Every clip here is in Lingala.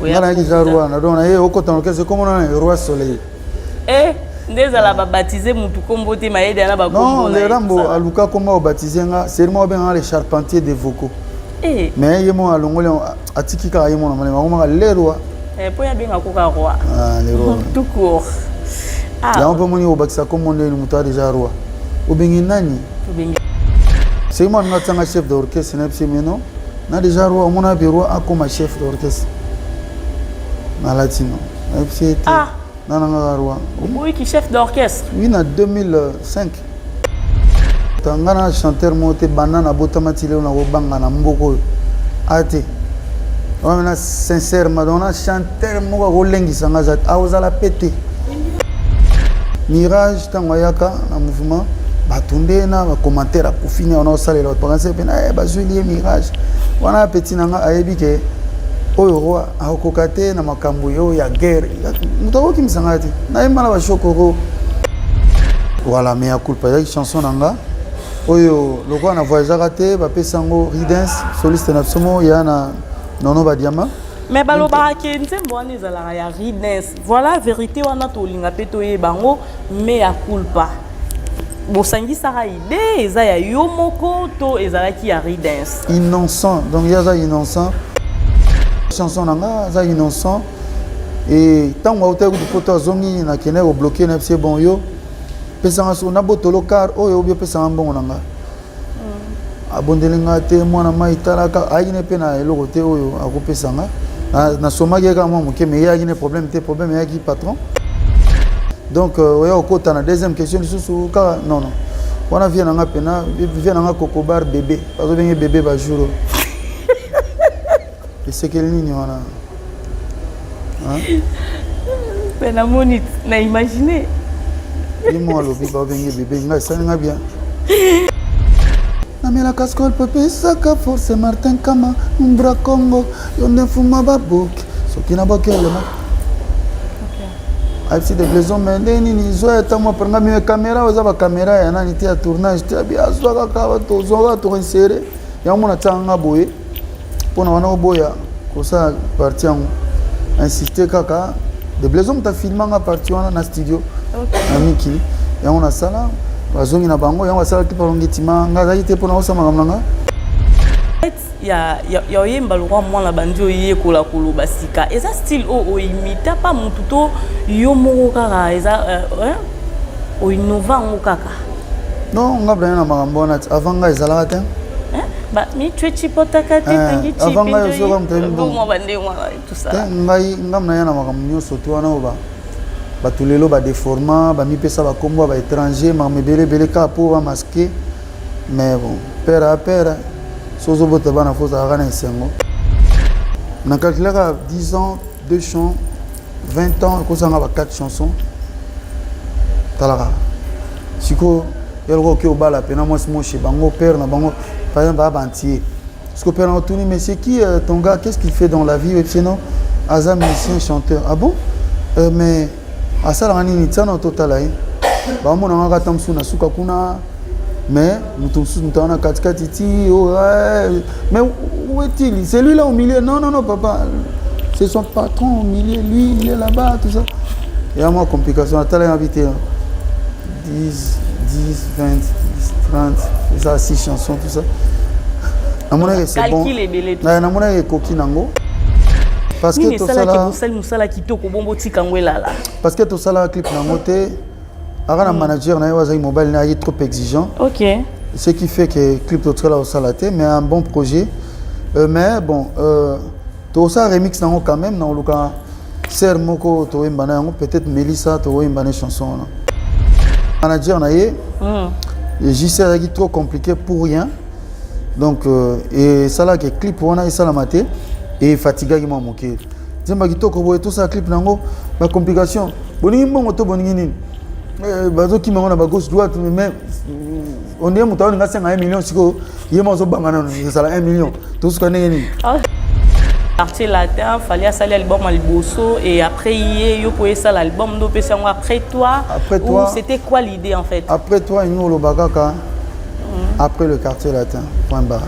Nga nayaki deja roi na, donc naye okota na orchestre, komona na Roi Soleil. Eh, nde ezala babaptize mutu kombo te, mayede na bakombo. Non, le Rambo aluka kombo obaptize nga seulement, obenganga le charpentier de vocaux. Eh. Mais ye mo alongoli, atiki kaka ye mo na malema, akomaka le roi. Eh, mpo ye abenga koka roi. Ah, le roi tout court. Ah. Yango mpe moni obakisa kombo ndeni moto a déjà roi, obengi nani? Obengi Seulement alinga atianga chef d'orchestre na biso, mais non, na déjà roi. Omona mpe roi akoma chef d'orchestre na latino, nayebisi ye te. Ah. Na nangaka roi. Oboyiki chef d'orchestre? Oui, na 2005. Nga na chanteur moko te, banda nabotama ti lelo, nakobanga na mboka oyo a te wana na sincèrement. Donc na chanteur moko akolengisa nga aza, akozala pe te. Mirage, ntango ayaka na mouvement, bato nde na bacommentaire, akufi ne wana, osalela bato bakanisi mpe na bazweli ye. Mirage wana, petit na nga, ayebi ke oyo roi akokoka te na makambo oyo ya guerre. Moto akokimisa ngai te, nayemba na bashokoro. Voilà, mea culpa ezalaki chanson na nga oyo lokola na voyageaka te, bapesa yango Ridens, soliste na biso mo ya na Nono Badiama. Mais balobaka ke nzembo wana ezalaka ya Ridens. Voilà, vérité wana tolinga mpe toyeba yango. Mea culpa, bosangisaka idée, eza ya yo moko to ezalaki ya Ridens? Innocent, donc ye aza innocent. Chanson na nga aza innocent. E ntango autaki kutu poto, azongi, nakende kobloquer na biso. Bon, yo pesanga so nabotolo car oyo obi, opesanga mbongo na nga. Abondeli nga te, mwana mai talaka, ayaki ne mpe na eloko te oyo akopesa nga. Nasomaki ye kaka mwa moke, mais ye ayaki ne problème te. Problème eyaki patron. Donc oya kokota na deuxième question lisusu kaka. Non, non, wana vie na nga mpena, vie na nga Kokobar bébé, bazobenge bébé bajour oyo esekeli nini wana? Mpe namoni na imagine. Ye mo alobi babenge bébé, ngai esali nga bien. Namelaka Skol mpo epesaka force. Martin Kama Mbra Congo, yo nde mfuma baboki soki na bokelema ayebisi de blaison. Mais ndenge nini zwa ya ntango apranga mime caméra oyo eza bacaméra ya nani te, ya tournage te, abi azwa kaka, tozwa kaka, toinsere yango. Mona tiaka nga boye mpona wana oboya kosala partie yango, insiste kaka. De Blaison moto afilma nga partie wana na studio na mikili. Yango nasala, bazongi na bango, yango basalaki palongi ntima. Nga azalaki te mpona kosala makambo na nga. Ya oyemba lokwa mwana bandi oyekola koloba sika, eza style oyo oimita pa motu to yo moko kaka, eza oinnova yango kaka? Non, nga bana na makambo wana avant nga ezalaka te. Mitwe cipotaka te. Avant ngai ozoka moto mwa bandenge wana, tout ça. Ngai ngam na ya na makambo nyonso to wana oyo bato lelo badeforma, bamipesa bakombo ya baétranger, makambo ebele ebele kaka mpo bamasquer. Mais bon, père a père, so ozobota bana, fo ozalaka na esengo. Na calculaka 10 ans, 2 chants, 20 ans ekozanga ba 4 chansons. Talaka sikoyo, ya lokola oke obala mpena mwasi moshe, bango père na bango par exemple baya bantie. Sikoyo père na otuni: «Mais c'est qui ton gars? Qu'est-ce qu'il fait dans la vie?» Oyebisi: «Non, aza musicien chanteur.» «Ah bon? Mais asalaka nini?» Tiana totala ye, bamonanga kata mosusu na suka kuna, mais moto mosusu, moto wana katikati ti oh, mais où est-il? C'est lui là au milieu?» «Non, non, non, papa, c'est son patron au milieu, lui il est là-bas.» Tout ça ya mwa complication. Atala ya bi te, 10 10 20 10 30, eza 6 chansons, tout ça. Namonaki c'est bon, namonaki ekoki nango parce que tosala bosali mosala kitoko bongo, tika yango elala. Parce que tosalaka clip nango te. Aka na manager na ye oyo azalaki mobali na, ayaki trop exigeant. Ce qui fait que clip totikala kosala te, mais un bon projet. Mais bon, tokosala remix nango quand même na koluka ser moko toyemba na yango, peut-être Melissa, tokoyemba na chanson wana. Manager na ye JC azalaki trop compliqué pour rien. Donc esalaki clip wana esalama te, efatigaki mwa moke. Nzemba kitoko boye, tosala clip nango, bacomplication, boningi mbongo to boningi nini, bazokima yango na bagauche droite. Mais on dirait moto aolinga asenga 1 million, sikoyo ye mo azobanga nano ezala 1 million, tosuka ndenge nini? Quartier Latin, Fally asali album ya liboso et après ye yo po esala album ndo opesi yango Après toi. Après toi. Ou c'était quoi l'idée en fait? Après toi, ini oloba kaka après le Quartier Latin, point barre.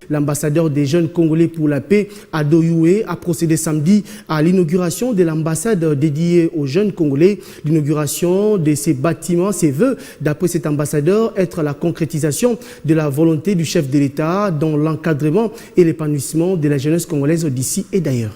L'ambassadeur des jeunes congolais pour la paix, Ado Yuhe, a procédé samedi à l'inauguration de l'ambassade dédiée aux jeunes congolais. L'inauguration de ces bâtiments, ses vœux, d'après cet ambassadeur, être la concrétisation de la volonté du chef de l'État dans l'encadrement et l'épanouissement de la jeunesse congolaise d'ici et d'ailleurs.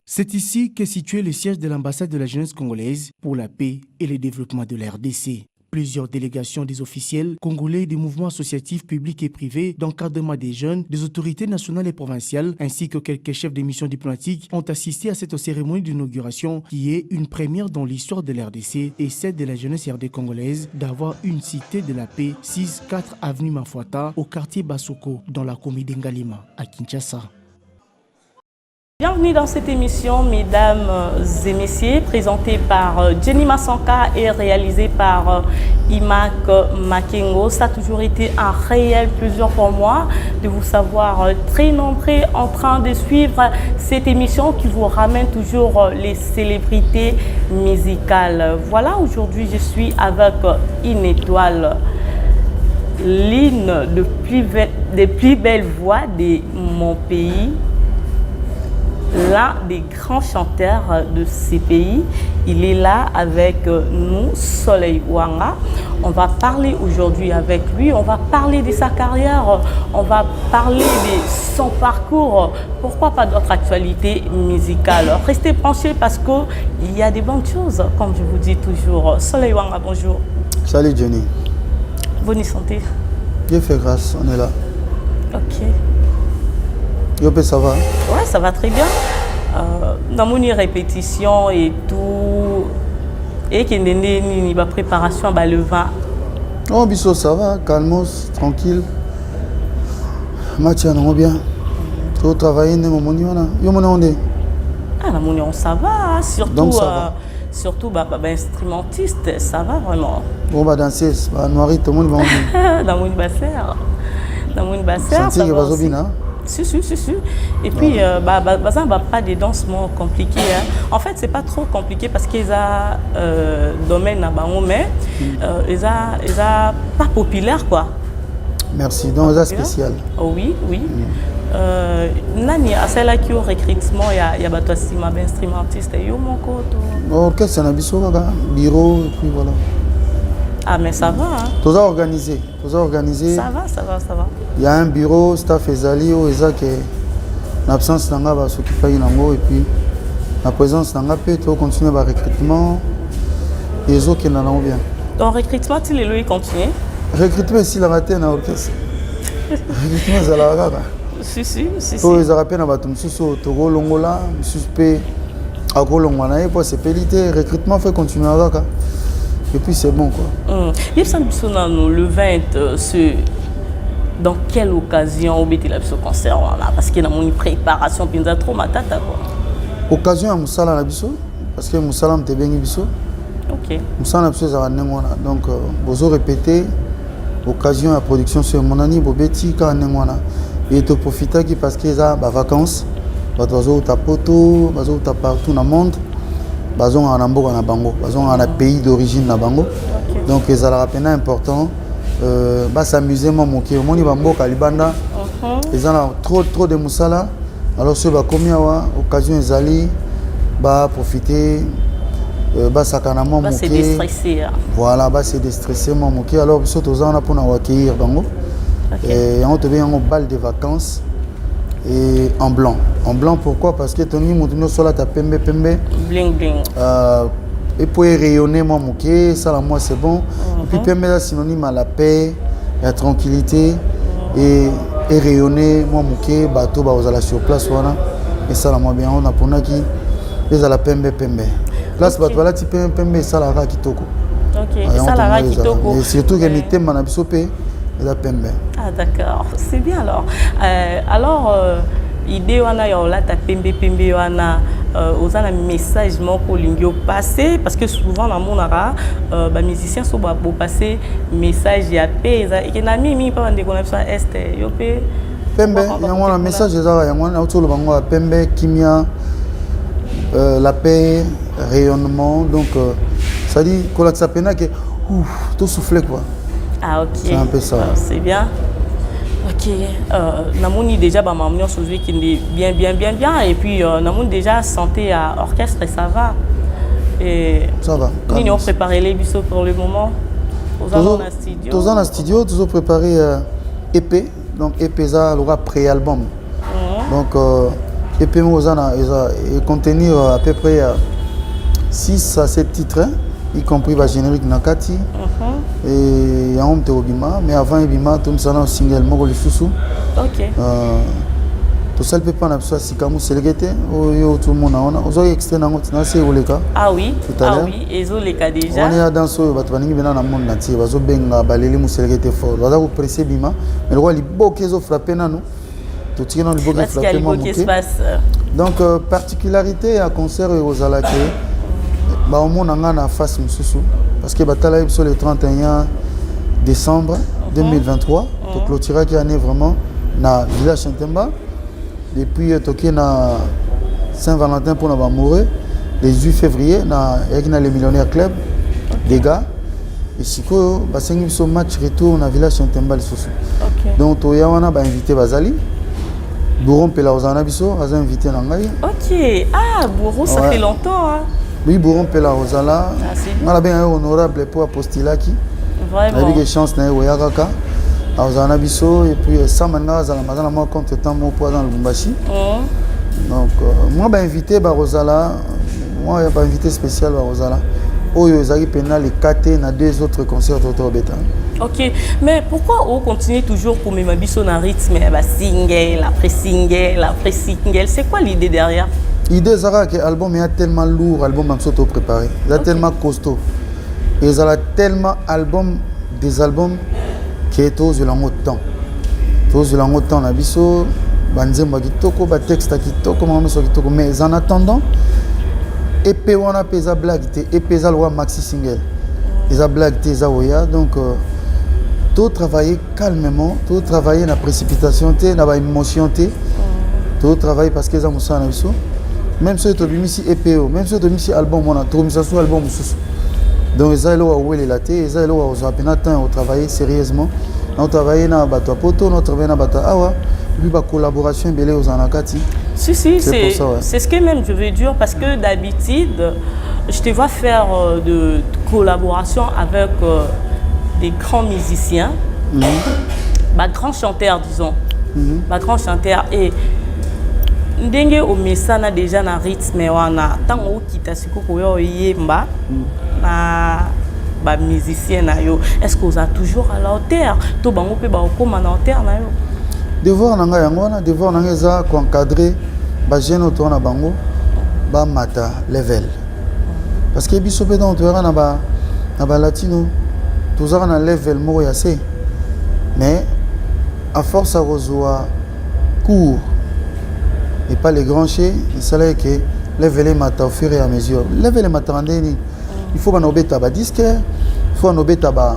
C'est ici qu'est situé le siège de l'ambassade de la jeunesse congolaise pour la paix et le développement de la RDC. Plusieurs délégations des officiels congolais, des mouvements associatifs publics et privés, d'encadrement des jeunes, des autorités nationales et provinciales, ainsi que quelques chefs de missions diplomatiques ont assisté à cette cérémonie d'inauguration qui est une première dans l'histoire de la RDC et celle de la jeunesse RD congolaise d'avoir une cité de la paix 6-4 avenue Mafuata au quartier Basoko dans la commune d'Ngalima à Kinshasa. Bienvenue dans cette émission, mesdames et messieurs, présentée par Jenny Massanka et réalisée par Imak Makengo. Ça a toujours été un réel plaisir pour moi de vous savoir très nombreux en train de suivre cette émission qui vous ramène toujours les célébrités musicales. Voilà, aujourd'hui, je suis avec une étoile, l'une des plus belles voix de mon pays, l'un des grands chanteurs de ces pays. Il est là avec nous, Soleil Wanga. On va parler aujourd'hui avec lui, on va parler de sa carrière, on va parler de son parcours, pourquoi pas d'autres actualités musicales. Restez branchés parce qu'il y a des bonnes choses, comme je vous dis toujours. Soleil Wanga, bonjour. Salut Jenny. Bonne santé. Dieu fait grâce, on est là. Ok. Yo mpe, ça va? Ouais, ça va très bien. Dans mon répétition et tout, et qu'il y a une préparation, bah, le 20. Oh, biso, ça va, calmos, tranquille. Match, on bien. Tu travailler, ndenge wana. Yo mona onde. Ah, la mon ça va, surtout, Donc, ça va. Surtout bah, instrumentiste, ça va vraiment. Bon, bah, danseuse, bah, noiri, tout le monde va. Dans mon basser. Dans mon basser. Sentir que bazobina. Si, si, si, si. Et puis, bah, ça, bah, pas des danses moins compliquées. Hein. En fait, c'est pas trop compliqué parce qu'ils ont domaine à bango, mais ils ont pas populaire, quoi. Merci. Donc, ça spécial. Oh, oui. Nani asalaki yo recrutement ya bato ya nsima, bainstrumentiste, yo moko to? Orchestre na biso kaka, bureau, et puis voilà. Ah, mais ça va, hein? Toza organisé, toza organisé. Ça va, ça va, ça va. Il y a un bureau, staff ezali oyo eza ke na absence na nga basokipaki nango, et puis na présence na nga mpe tocontinue barecrutement, ezokenda nango bien. Donc recrutement ti lelo econtinue? Recrutement esilaka te na orchestre, recrutement ezalaka kaka. Si, si, si. To ezalaka mpe na bato mosusu oyo tokolongola, mosusu mpe akolongwa na ye mpo asepeli te. Recrutement fait continuer kaka et puis c'est bon, quoi. Yebisa biso nano, le 20, ce dans quelle occasion obetela biso concert wana? Parce que namoni préparation mpenza trop matata, quoi. Occasion ya mosala na biso, parce que mosala moto ebengi biso. Mosala na biso ezalaka ndenge wana. Donc bozo répéter, occasion ya production so emonani, bobeti kaka ndenge wana. E toprofitaki parce que eza bavacances, bato bazouta poto, bazouta partout na monde, bazongaka na mboka na bango, bazongaka na pays d'origine na bango. Donc ezalaka mpena important basamuse mwa moke. Omoni bamboka libanda eza na trop trop de mosala, alors soki bakomi awa, occasion ezali baprofite, basakana mwa Base moke. Déstresser, hein. Voilà, base déstresser mwa moke. Alors biso toza wana mpona koaccueillir bango. Yango tobengi yango bal de vacances et en blanc. En blanc, pourquoi? Parce que tolingi moto nyonso alata pembe pembe. Bling bling. Et pour rayonner mwa moke, esala moi c'est bon. Et puis pembe eza synonyme à la paix, la tranquillité, et rayonner mwa moke, bato bakozala sur place wana, esala mwa bien. Yango naponaki ezala pembe pembe. Place bato balati pembe pembe, esalaka kitoko. Ok, esalaka kitoko. Et surtout ke mitema na biso mpe eza pembe. Ah d'accord, c'est bien alors. Alors, idée wana ya olata pembe pembe wana, oza na message moko olingi opasse? Parce que souvent namonaka bamusicien so bopasse message ya pe eza ekenda mingi mpa bandeko na biso ya Est. Yo mpe? Pembe yango wana, message ezaka yango wana nauti oloba ngo ya pembe, kimia, la paix, rayonnement. Donc c'est à dire kolakisa mpena ke tosouffle, quoi. Ah ok. C'est un peu ça. Ah, c'est bien. Ok, namoni déjà bamama nyonso ozwi ekende bien, bien, bien, bien. Et puis namoni déjà santé ya orchestre, ça va. Et Ça va. Nini opréparele biso pour le moment? Oza na studio? Toza na studio, tozopréparé EP. Donc EP eza lokola pré-album. Donc EP moko eza na eza contenir à peu près 6 à 7 titres, hein, y compris bagénérique na kati. Et yango moto ekobima, mais avant ebima, tomisala na single moko lisusu. Tosali mpe mpa na biso ya sika, moseleke te oyo tomona wana, ozwaki extrait nango tina se ekoleka. Ah oui. Tout à Ah l'heure. oui, ezoleka déjà. Wana ya danse oyo bato baningi mpena na monde entier bazobenga, baleli moseleke te fort, baza kopresser bima, mais lokola liboke ezofrappe nanu, totiki nano liboke Batika efrappe mwa liboki moke. Espace. Donc particularité ya concert oyo ekozala ke baomona nga na face mosusu, parce que batala ye biso le 31 décembre 2023, toclôturaki année vraiment na village Ntemba. Depuis toke na Saint-Valentin mpona bamoureux le 18 février, na eyaki na Le Millionnaire Club des gars. E sikoyo basengi biso match retour na village Ntemba lisusu. Donc toya wana, bainvité bazali, Bouro Mpela ozala na biso, aza invité na ngai. Ok, ah, Bourreau, ça fait longtemps, hein. Oui, Bouro Mpela ozala. Ah, c'est bien. Ngai nabenga ye honorable mpo apostilaki. Vraiment. Nayebi ke chance na ye koya kaka, azala na biso. Et puis sama ngai azala, aza na mwa contre temps moko mpo aza na Lubumbashi. Donc mwa bainvité bakozala, mwa bainvité spécial bakozala, oyo ezalaki mpena leka te na deux autres concerts to tobeta. Ok, mais pourquoi on continue toujours komema biso na rythme ya basingle après single après single? C'est quoi l'idée derrière? Idée eza kaka ke album eya tellement lourd, album na biso topréparé eza tellement costaud, ezala tellement album des albums ke tozwela yango temps, tozwela yango temps na biso, banzembo ya kitoko, batexte ya kitoko, makambo nyonso ya kitoko. Mais en attendant, EP wana mpe eza blague te. EP eza lokola maxi single, eza blague te, eza oya. Donc totravailler calmement, totravailler na précipitation te, na baémotion te. Totravailler parce que eza mosala na biso. Même soki tobimisi EP oyo, même soki tobimisi album wana, tokomisa so album mosusu. Donc eza eloko ya kowelela te, eza eloko ya kozwa mpena temps ya kotravailler sérieusement, na kotravailler na bato ya poto, na kotravailler na bato ya awa, et puis bacollaboration ebele ozala na kati. Si, si, C'est pour ça, ouais. C'est ce que même je veux dire, parce que d'habitude, je te vois faire de collaboration avec des grands musiciens, bah, grands chanteurs, disons, bah, grands chanteurs. Et ndenge omesana déjà na rythme wana, ntango okita sikoyo koya oyemba na bamusicien na yo, est ce que oza toujours à la hauteur to bango mpe bakokóma na hauteur na yo? Devoir na ngai yango wana. Devoir na ngai eza koencadre bajeune oyo toza na bango, bamata level, parce que biso mpe ntango toyaka na balatino, tozaka na level moko ya se, mais à force ya kozwa cours et pas les grands chers, esalaki ke level emata au fur et à mesure. Level emataka ndenge nini? Il faut bana obeta badisque, il faut bana obeta ba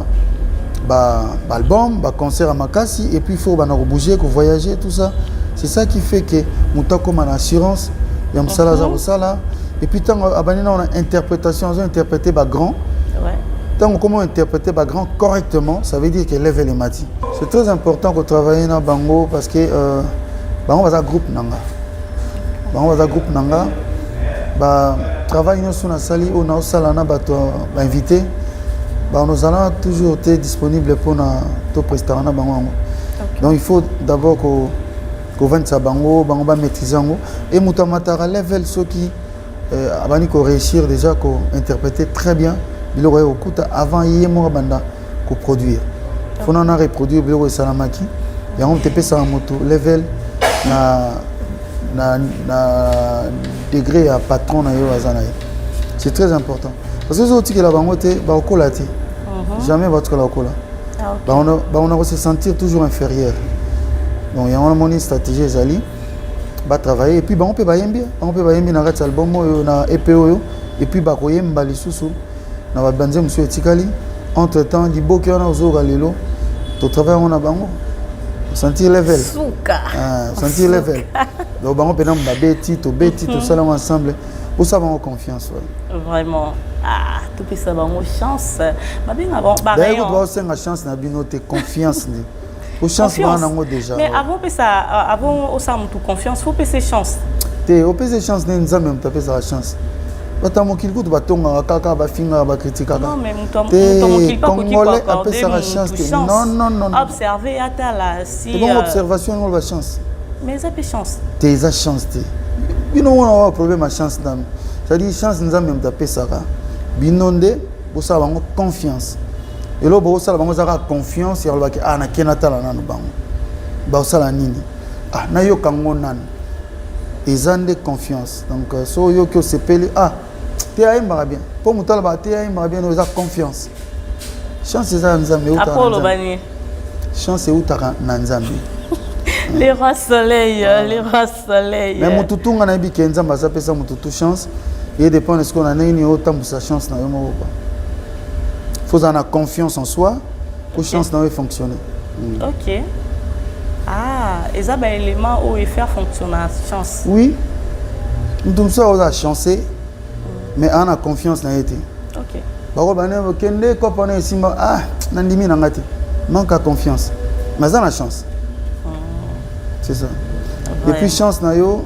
baalbum, baconcert ya makasi, et puis il faut bana kobouger, kovoyager, tout ça. C'est ça qui fait que moto akóma na assurance ya mosala aza kosala. Et puis ntango abandi nao na interprétation, azo interpréter bagrand. Ntango comment interpréter bagrand correctement, ça veut dire que level emati. C'est très important kotravailler na bango, parce que bango baza groupe na nga, bango baza groupe na nga. Batravail nyonso nasali, oyo naosala na bato bainvité, banozala toujours te disponible mpona toprestaka na bango yango. Donc il faut d'abord kovandisa bango, bango bamaîtrise yango. E moto amataka level soki abandi koréussir déjà kointerpréter très bien biloko ye kokuta avant ye moko abanda koproduire. Faut nana reproduire biloko esalamaki, yango moto epesaka moto level na degré ya patron na ye oyo aza na ye. C'est très important, parce que soki otikela bango te, bakokola te, jamais batikala kokola. Bango se sentir toujours inférieur. Donc yango namoni stratégie ezali batravailler. Et puis bango mpe bayembi, bango mpe bayembi na kati ya album oyo, na EP oyo. Et puis bakoyemba lisusu na babanze mosusu etikali. Entre temps, liboki wana ozoyoka lelo, totravaille yango na bango, sentir level. Suka. Ah, sentir level. Donc bango mpena babeti, tobeti, tosala yango ensemble, osala bango confiance, ouais. Vraiment, ah, topesa bango chance, babenga bango D'ailleurs, barayon. baosenga chance na bino te, confiance nde. Po chance baa nango déjà. Mais avant opesa, avant osala motu confiance, faut opesa chance. Te, opesa chance nde Nzambe moto apesaka chance. Bato ya mokili kutu batongaka kaka, bafingaka, bakritikaka. Te, Congolais apesaka chance te. Non, non, non. Observe, atala si Ebongo observation yango loba chance? Mais eza mpe chance. Te, eza chance te. Bino wana wa problème ya chance nano. C'est-à-dire, chance, Nzambe moto apesaka. Bino nde bosala bango confiance. Eloko bokosala bango eza kaka confiance ya kolobaki: "Ah, nakei natala nano bango bakosala nini. Ah, nayoka ngo nano." Eza nde confiance. Donc so oyoki, osepeli: "Ah te, ayembaka bien." Mpo moto alobaka te ayembaka bien, eza confiance. Chance eza ya Nzambe, eutaka Apo na oloba Nzambe. Nini? Chance eutaka na Nzambe. Le Roi Soleil, le Roi Soleil. Mais motu tunga nayebi ke Nzambe aza pesa motu tu chance. Ye dépend sikoyo na ndenge nini otambwisa chance na yo moko quoi. Faut ozala na confiance en soi po chance na yo efonctionne. Ok, ah, eza baélément oyo efaire fonctionner chance. Oui, motu mosusu akozala chanceux, mais aa na confiance na ye te. Bakoloba ne kende kopa wana esimba: "Ah, nandimi na nga te." Manque ya confiance, mais aza na chance, c'est ça. Et puis chance na yo,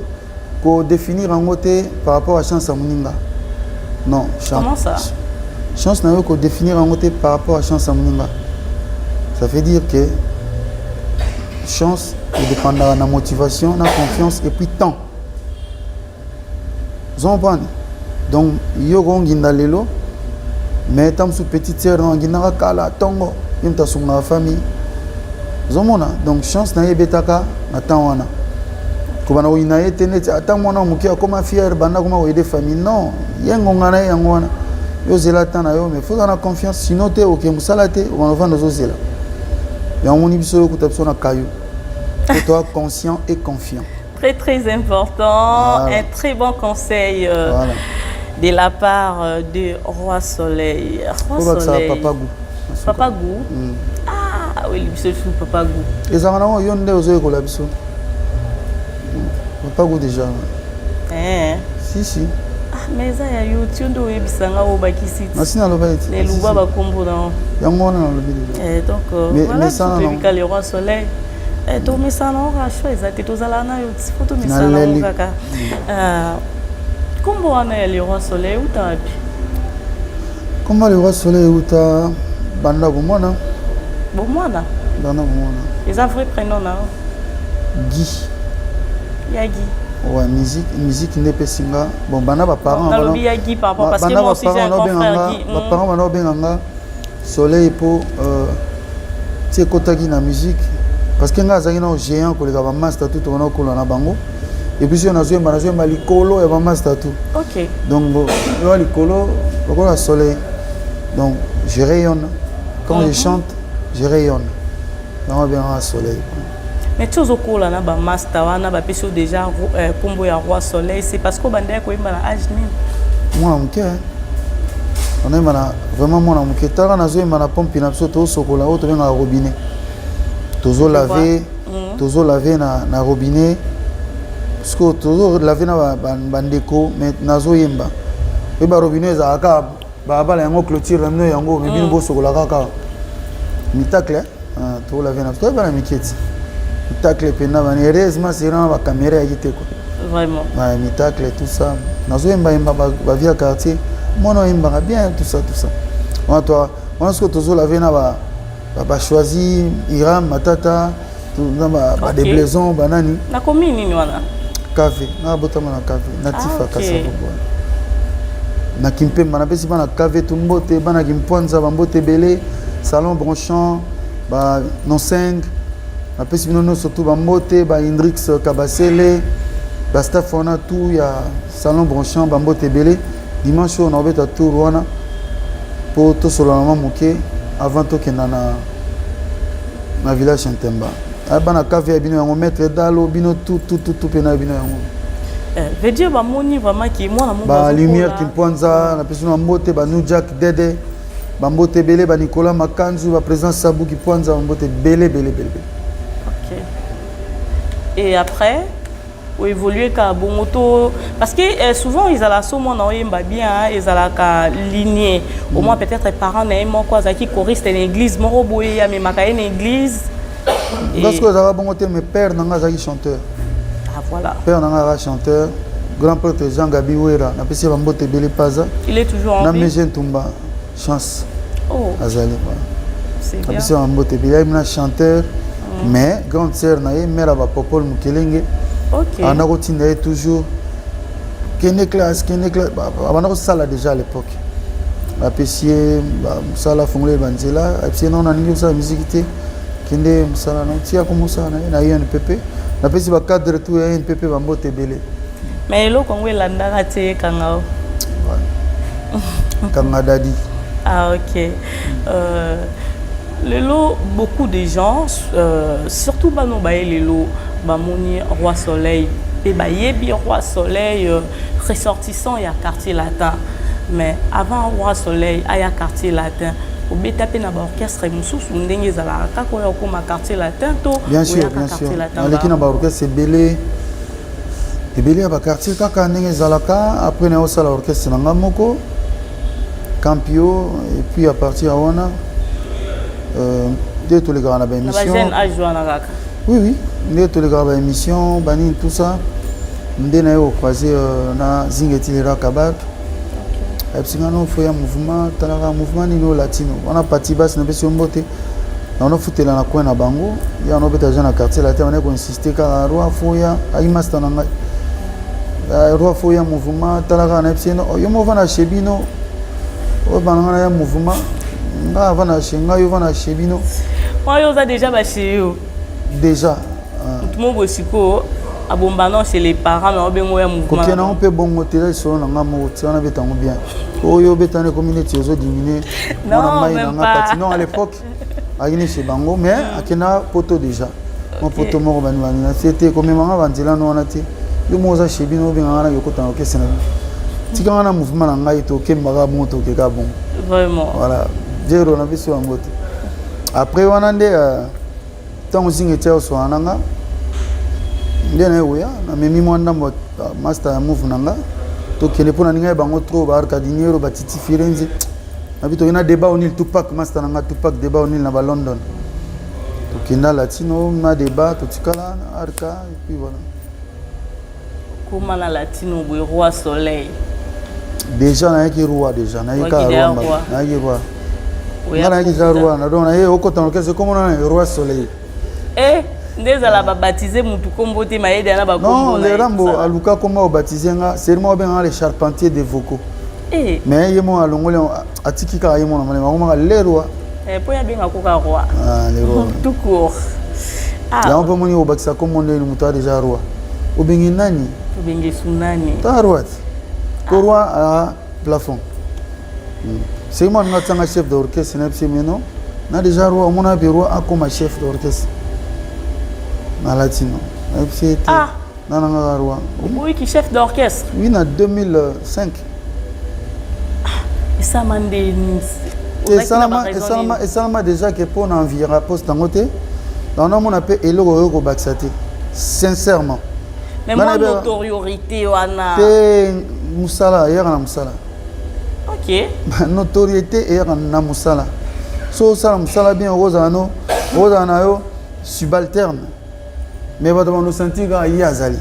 kodéfinir yango te par rapport à chance ya moninga, non. Comment ça? Chance na yo, kodéfinir yango te par rapport à chance ya moninga. Ça veut dire que chance edépendaka na motivation, na confiance et puis temps. Ozocomprendre? Donc yo konginda lelo, mais ta mosusu petite sœur na angindaka kala ntongo, ye moto asungaka famille. Ozomona? Donc chance na ye ebetaka na temps wana. Kobanda koyina ye te neti ata mwana moke akoma fier, banda koma koaider famille. Non, ye ngonga na ye yango wana. Yo ozela temps na yo, mais faut na confiance. Sinon te, oke mosala te, obanda ovanda, ozozela yango. Moni biso oyo okuta biso na kayo po toa conscient et confiant. Très très important. Voilà. Un très bon conseil Voilà. de la part de Roi Soleil. Roi Po bakisaka Soleil. Papa Gu. Papa Gou. Ah oui, biso fou Papa Gou. Ezalaka nango yo nde ozoyekola biso Papa Gu déjà. Eh. Si, si. Ah, mais eza ya yo ti nde oyebisanga oyo bakisi ti. Nasi naloba eti. Na eluba bakombo na Yango wana nalobi déjà. Eh, donc voilà, mais ça, biso non. toyebika le Roi Soleil. Eh, tomesana ngo kaka, choix eza te, tozalaka na yo ti fo tomesana ngo Naleli. kaka. Nkombo wana ya le Roi Soleil euta wapi? Komba le Roi Soleil euta banda bomwana. Bomwana? Banda bomwana. Eza vrai prénom na yo? Guy. Ya Guy? Ouais, musique nde epesi nga. Bon, banda baparent Nalobi ya Guy par rapport parce que moi aussi, j'ai un grand frère Guy. Baparent banda obenga nga Soleil mpo ti ekotaki na musique, parce que nga azalaki na géant koleka bamaster tout tobanda kokola na bango. Et puis soki nazoyemba, nazoyemba likolo ya bamaster tout. Donc bon, yo likolo lokola soleil, donc je rayonne. Quand je chante, je rayonne. Yango babengaka Soleil. Mais ti ozokola na bamaster wana, bapesi yo déjà nkombo ya Roi Soleil, c'est parce que obandaki koyemba na age nini? Mwana moke onoyemba na vraiment mwana moke. Tala, nazoyemba na pompe na biso, tozosokola, oyo tobengaka robinet, tozolave, tozolave na robinet. Parce que tozolave na bandeko, mais nazoyemba. Oyo barobinet ezalaka kaka balabala yango, clôture na bino yango, mais bino bosokola kaka mitacle. Tolave na biso, toyeba na mike ti mitacle mpena bani. Heureusement sera na bacaméra yaki te quoi. Vraiment. Ouais, mitacle, tout ça, nazoyembayemba bavie ya quartier, mwana oyembaka bien, tout ça, tout ça. Wana to wana soki tozolave na bachoisi Iram Matata na badeblaison banani. Nakomi nini wana? Kave nga botama na kave natif. Ah, ok. Kasavubu na Kimpemba. Napesi bana kave tu mbote, bana Kimpwanza bambote ebele, Salon Bronchamp, ba Noseng, napesi bino nyonso tu bambote, ba Hendrix Kabasele, bastaff wana tu ya Salon Bronchamp, bambote ebele. Dimanche oyo naobeta tour wana mpo tosolola mwa moke avant tokenda na village Ntemba. Aya bana kave ya bino yango, maître Dalo, bino tu tu tu tu mpe na bino yango. Eh, veut dire bamoni vraiment ki mwana moko Balumière. Azokola. Kimpwanza, napesi bino bambote, banu Jack Dede, bambote ebele, banicolas Makanzu, baprésident Sabu Kimpwanza, bambote ebele ebele ebele. Ok. Et après, oévolue kaka bongo to? Parce que souvent ezala so mwana oyemba bien, hein, ezalaka lignée. Au moins peut-être parent na ye moko azalaki choriste na église moko boye, amemaka ye na église. Nga sikoyo ezalaka bongo te, mais père na nga azalaki chanteur. Ah, voilà. Père na nga azalaka chanteur, grand prêtre Jean Gabi Wera, napesi ye bambote ebele, paza. Il est toujours en Na vie? Mege Ntumba Chance. Oh. Azali, voilà. C'est bien. Napesi ye bambote ebele, ayemi na chanteur, mais grande sœur na ye, mère ya bapopole Mokelenge, abanda kotinda ye toujours: kende classe, kende classe. Abanda kosala déjà à l'époque. Bapesi ye mosala, afongoli ye banzela, apesi ye: non, nalingi kosala musique te, kende mosala na tia komosala na ye na INPP. Napesi bacadre tout ya INPP bambote ebele. Mais eloko yango elandaka te, ekanga o. Kanga dadi. Ah, ok. Lelo, beaucoup de gens, surtout bano baye lelo, bamoni Roi Soleil mpe bayebi Roi Soleil ressortissant ya Quartier Latin. Mais avant Roi Soleil aya Quartier Latin, obeta mpe na baorchestre mosusu ndenge ezalaka kaka oyo okóma Quartier Latin to? Bien sûr, bien sûr, naleki na baorchestre ebele ebele ya baquartier kaka ndenge ezalaka. Après naye osala orchestre na nga moko, Campio, et puis à partir ya wana nde tolekaka na baémission. Oui, nde tolekaka baémission banini, tout ça, nde naye kocroise na Zingetilera Kabak. Ayebisi nga: no, faut ya mouvement, talaka mouvement nini oyo latino wana. Pati basi, napesi yo mbote, naonofutela na coin na bango ya wanobeta deja na Quartier Latin. Wana koinsiste kaka: roi, faut ya ayi master na ngai, roi, faut ya mouvement, talaka. Nayebisi ye: yo mo ovanda chez bino, oyo bana nga na ya mouvement, nga avanda chez ngai, yo ovanda chez bino. Oyo oza déjà bachez yo. Déjà. Motu mo boye sikoyo abombana chez les parents, mais obengo ya mouvement. Kokende yango mpe bongo te, eza lisolo na nga moko ti wana, beta yango bien. Oyo obeta wana ekomi neti ozodimine mwana mai na nga kati. Non, à l'époque akini chez bango, mais akenda poto déjà, mwa poto moko bani bani na tie te, komemanga banzela no wana te. Yo moko oza chez bino, obenganga na yokota na okese na bino, tikanga na mouvement na ngai, tokembaka bongo, tokeka bongo. Vraiment. Voilà, jero na biso yango te. Après wana nde ntango zinga etia oswana na nga, nde naye koya, namemi mwa ndambo master ya move na nga, tokende mpo na ningai bango trop, baarcadiniero, batiti Firenze nabi, tokende na Débat Onil, Tupac, master na nga Tupac, Débat Onil na balondon, tokenda latino na Débat, totikala na Arca, et puis voilà. Koma na latino boye, Roi Soleil? Déjà nayaki roi, déjà nayaki kaka roi, nayaki roi, nga nayaki kaka roi na. Donc naye okota na orchestre, komona na Roi Soleil. Eh, nde ezala babaptize mutu kombo te, mayede na bakombo. Non, le Rambo aluka kombo obaptize nga seulement, obenganga le charpentier de vocaux. Eh. Mais ye mo alongoli, atiki kaka ye mo na malema, akomaka le roi. Eh, mpo ye abenga koka roi. Ah, le roi. Tout court. Ah. Yango mpe moni obakisa kombo ndeni, moto a déjà roi, obengi nani? Obengi su nani? Ta roi te, ko roi à plafond. Seulement nga tianga chef d'orchestre na biso, mais non, na déjà roi. Omona mpe roi akoma chef d'orchestre na latino, nayebisi ye te. Ah. Na nangaka roi. Oboyiki chef d'orchestre? Oui, na 2005. Esama ndeni? Esalama déjà ke mpo na envira poste yango te, donc namona mpe eloko oyo kobakisa te, sincèrement. Mais mwa notoriété wana? Te, mosala eyaka na mosala. Notoriété eyaka na mosala. So osala mosala bien, okozala no, okozala na yo subalterne, mais bato banosentir kaka ye azali.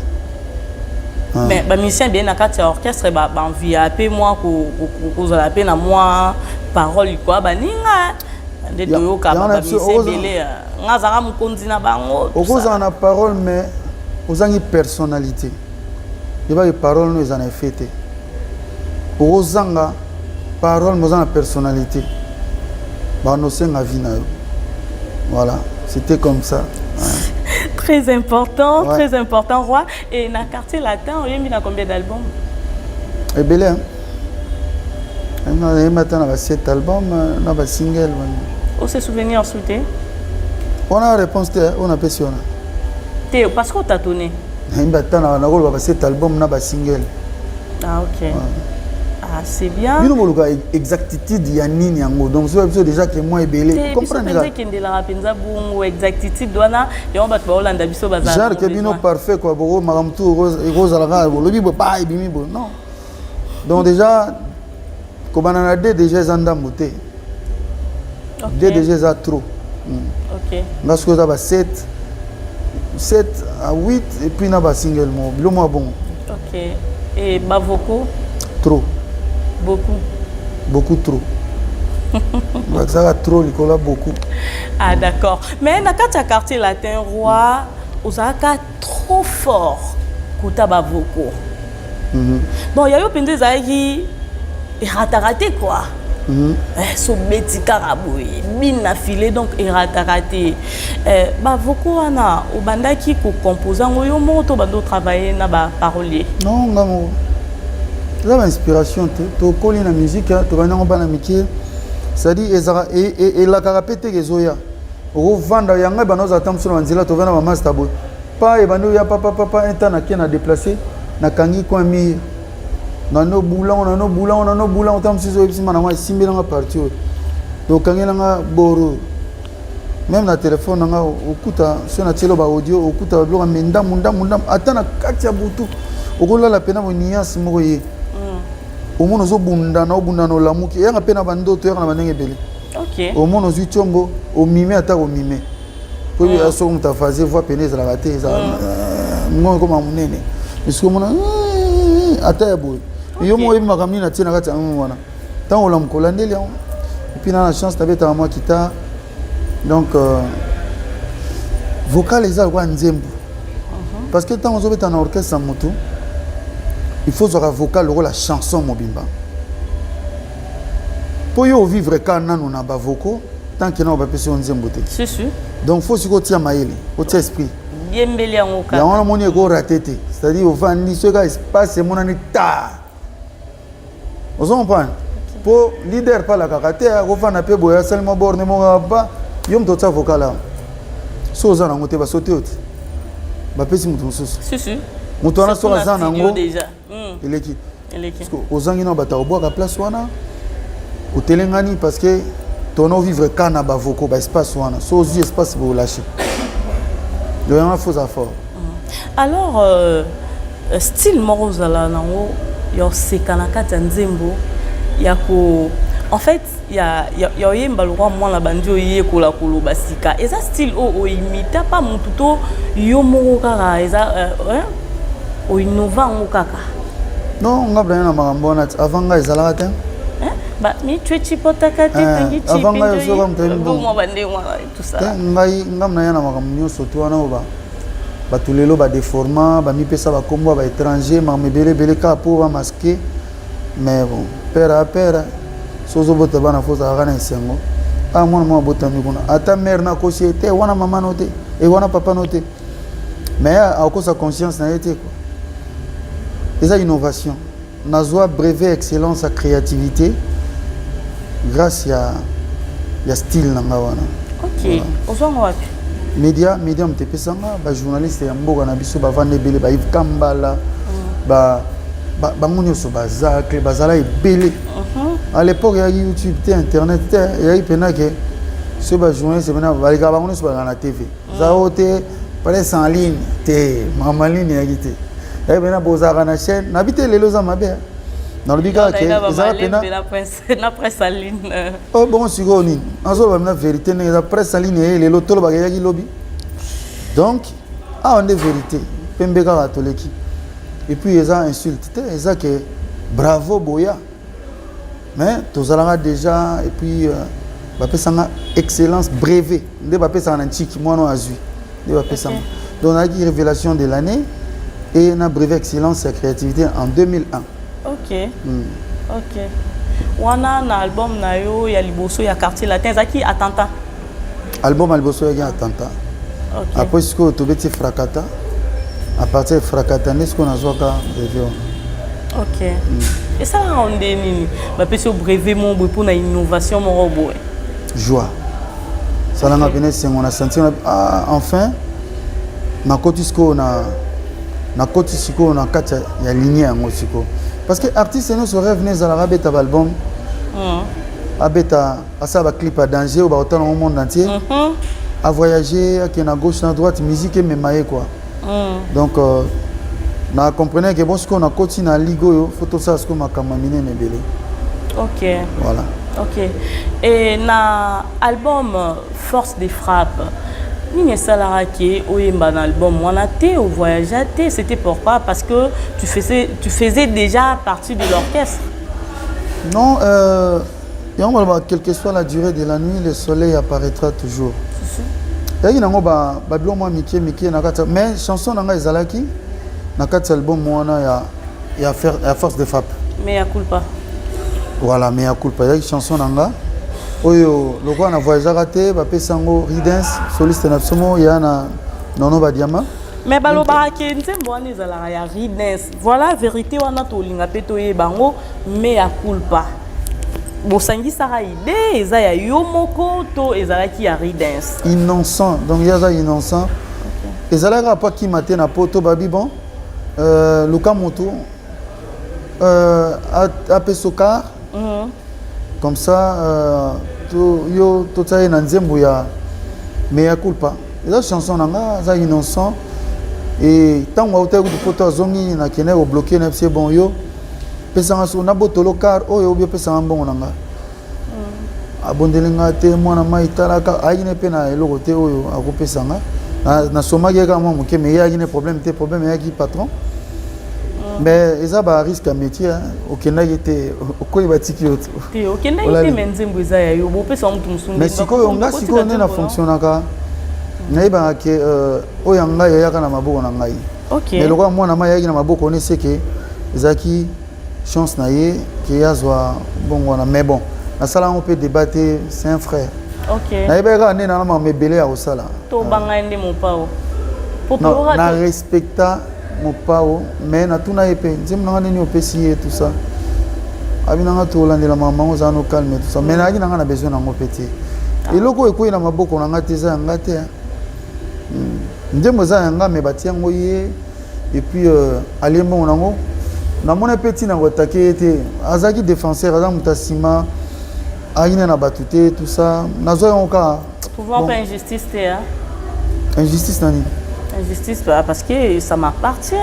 Mais bamusicien bien na kati ya orchestre baenvia mpe mwa kozala mpe na mwa parole kwa baninga nde toyoka bamusicien ebele, nga azalaka mokonzi na bango. Okozala na parole, mais ozangi personnalité, yebaki parole no eza na effet te. Okozanga parole, mais oza na personnalité, banosenga vie na yo. Voilà, c'était comme ça. Très important. Ouais. Très important, roi. Et na Quartier Latin, oyembi na combien d'albums? Ebele, nayembi ata na ba 7 album na basingle. Ose souvenir su te? Wana réponse te oyo napesi wana. Te, parce que otatone. Nayembi ata nakoloba ba 7 album na basingle. Ah, ok, ouais. Ah, c'est bien. Bino boluka exactitude ya nini yango? Donc soki biso déjà ke mwa ebele. Comprendre ekendelaka mpenza bongo, exactitude wana yango bato baolanda biso. Bazala genre ke bino parfait quoi, boko makambo tu ekozala kaka bolobi boye, pa ebimi boye. Non, donc déjà kobanda na d déjà eza ndambo te, d déjà eza trop. Nga soki oza ba 7 7 à 8 et puis na ba single moko, bilo mwa bongo. Ok, et bavocaux? Trop. Beaucoup. Beaucoup trop, bakisaka trop likolo ya beaucoup. Ah d'accord, mais na kati ya Quartier Latin, Roi, ozalaka trop fort kota bavocaux. Bon, ya yo mpenza ezalaki erataka te quoi. So beti kaka boye, bina file, donc erataka te. Bavocaux wana, obandaki kocompose yango yo moko to obandi otravaille na baparolier? Non, nga moko. Eza bainspiration te, tokoli na musique, tobandi yango bana mike. C'est-à-dire ezalaka elakaka mpe teke ezoya, okovanda yango ebanda ozala ta mosu na banzela, tovanda bamaster boye, pa ebandi oya papapapa. Un temps nake na déplace, nakangi coin mur, nano bulango, nano bulango, nano bulango. Ta mosusu oyebisi ma nango, esimbelanga partie oyo, tokangelanga boro. Même na telefone nanga, okuta so natielo baaudio, okuta babiloko me ndambu ndambu ndambu. Ata na kati ya butu, okolala mpena bo nuance moko ye, omona ozobundana, obundana, olamuki, eyaka mpe na bandoto, eyaka na bandenge ebele. Omona ozwi ntiongo, omime, ata komime po soki moto aphase voix pene ezalaka te, ezalaka ngongo ekoma monene. Soki omona ata ya boye, yo moko oyebi makambo nini atie na kati ya wana. Ntango olamuka, olandeli yango. Et puis na chance nabetaka mwa guitare, donc vocal eza lokola nzembo, parce que ntango ozobeta na orchestre ya motu, il faut ozwaka vocal lokola chanson mobimba, mpo yo ovivre ka nanu na bavocaux tant que nano bapesi yo nzembo te. Si si. Donc faut sikoyo otia mayele, otia esprit. Diembeli yango kaka. Yango namoni ekorater te, c'est-à-dire ovandi, soki ka espace emonani ta, ozo comprendre, mpo leader palakaka te, akofanda mpe boye, asali mwa borne moko ba yo moto otia vocal awa. So oza nango te, basote yo te, bapesi moto mosusu. Si si. Moto wana soki aza nango, déjà eleki. Eleki. Ozangi na bato akobwaka place wana, otelengani, parce que tono vivre ka na bavocaux, baespace wana. So ozwi espace, boolâche donc yango faut oza fort. Alors style moko ozala nango ya oseka na kati ya nzembo, ya ko en fait ya oyemba lokwa mwana bandi oyekola koloba sika, eza style oyo oimita pa motu to yo moko kaka eza oinnova yango kaka? Non, nga bana na makambo wana avant ngai ezalaka te. Mitwe cipotaka te tangi. Avant ngai ozoka moto ayebi bongo bandenge wana, tout ça. Ngai ngam na ya na makambo nyonso to wana oyo bato lelo badeforma, bamipesa bakombo ya baétranger, makambo ebele ebele kaka mpo bamasque. Mais bon, père a père, so ozobota bana, faut ozalaka na esengo. A mwana mwana abotami kuna, ata mare nakosi ye te, wana mama no te, e wana papa no te, mais akosa conscience na ye te quoi. Eza innovation. Nazwa brevet excellence ya créativité grâce ya style na nga wana. Ok, ozwango wapi? Média, média moto epesanga. Bajournaliste ya mboka na biso bavanda ebele, baYves Kambala, bango nyonso baza, bazala ebele. À l'époque eyaki YouTube te, internet te, eyaki mpena ke soki bajournaliste mpena balekaka, bango nyonso baleka na TV. Eza oyo te presse en ligne te, makambo en ligne eyaki te. Eyaki mpena bozalaka na chaîne nabi te. Lelo eza mabe, nalobi kaka ke ezala mpena na presse en ligne. Oh bongo sikoyo nini nazoloba mina vérité ndenge eza. Presse en ligne eye lelo, tolobaka eyaki lobi. Donc awa nde vérité pembe kaka toleki. Et puis eza insulte te, eza ke bravo boya, mais tozalaka déjà. Et puis bapesanga excellence, brevet nde bapesaka na ntiki mwana oyo azwi nde bapesanga. Donc nazalaki révélation de l'année et na brevet excellence ya créativité en 2001. Ok, wana na album na yo ya liboso ya Quartier Latin ezalaki Attentat? Album ya liboso eyaki Attentat. Après sikoyo tobeti Frakata. À partir ya Frakata nde sikoyo nazwaka brevet wana. Ok, esalaka nde nini bapesi yo brevet moko boye mpona innovation moko boye? Joie salanga pene, esengo na sentir. Ah, enfin nakoti sikoyo na nakoti sikoyo na kati ya ligne yango sikoyo, parce que artiste nyonso rêve ne ezalaka abeta baalbum, abeta, asala baclip ya danger oyo bakotala ngo monde entier, avoyage, akende na gauche, na droite, musique emema ye quoi. Donc na comprenais ke bon, sikoyo nakoti na ligue oyo, faut tosala sikoyo makambo ya minene ebele. Voilà. Ok, et na album Force de frappe, nini esalaka ke oyemba na album wana te, ovoyagea te? C'était pourquoi? Parce que tu faisais déjà partie de l'orchestre. Non, yango baloba, quelle que soit la durée de la nuit, le soleil apparaîtra toujours. Eyaki nango babiloko mwa mike mike na kati, mais chanson na ngai ezalaki na kati ya album wana ya Force de frappe. Mea culpa. Voilà, mea culpa ezalaki chanson na nga oyo. Lokola na voyageaka te, bapesi yango Ridens, soliste na biso mo ya na Nono Badiama. Mais balobaka ke nzembo wana ezalaka ya Ridens. Voilà, vérité wana tolinga mpe toyeba yango. Mea culpa, bosangisaka idée, eza ya yo moko to ezalaki ya Ridens? Innocent, donc ye aza innocent. Ezalaki kaka po akima te na poto. Babi bon, luka motu apesa car comme ça, yo totia ye na nzembo ya mea culpa. Eza chanson na nga, aza innocent. E ntango autaki kutu poto, azongi, nakende kobloquer na biso. Bon, yo pesanga so nabotolo car oyo, obi opesanga mbongo na nga. Abondeli nga te, mwana mai talaka, ayaki ne mpe na eloko te oyo akopesa nga. Nasomaki ye kaka mwa moke, mais ye ayaki ne problème te. Problème eyaki patron. Mais eza barisque ya métier. Okendaki te, okoyi, batiki yo. Te, okendaki te, mais nzembo eza ya yo, bopesa motu mosusu. Mais sikoyo nga, sikoyo nde na fonctionnaka, nayebaka ke oyo ya ngai eyaka na maboko na ngai. Mais lokola mwana mai ayaki na maboko wana, eseke ezalaki chance na ye ke ye azwa mbongo wana. Mais bon, nasala yango mpe débat te, c'est un frère. Nayebaki kaka nde nana makambo ebele ya kosala. Tobanga ye nde Mopao? Non, na respecta Mopao, mais natuna ye mpe nzembo nanga nini opesi ye, tout ça. Abi nanga tolandela makambo yango, ozala no calme, tout ça. Mais nayaki nanga na besoin nango mpe te. Eloko oyo ekwei na maboko na nga te, eza yanga te. Nzembo eza yanga, mais batia yango ye et puis alie mbongo nango. Namoni mpe ntina koatake ye te. Azalaki défenseur, aza moto nsima, ayaki na bato te, tout ça. Nazwa yango kaka. Pouvoir pas injustice te, hein? Injustice nani? Injustice parce que ça m'appartient,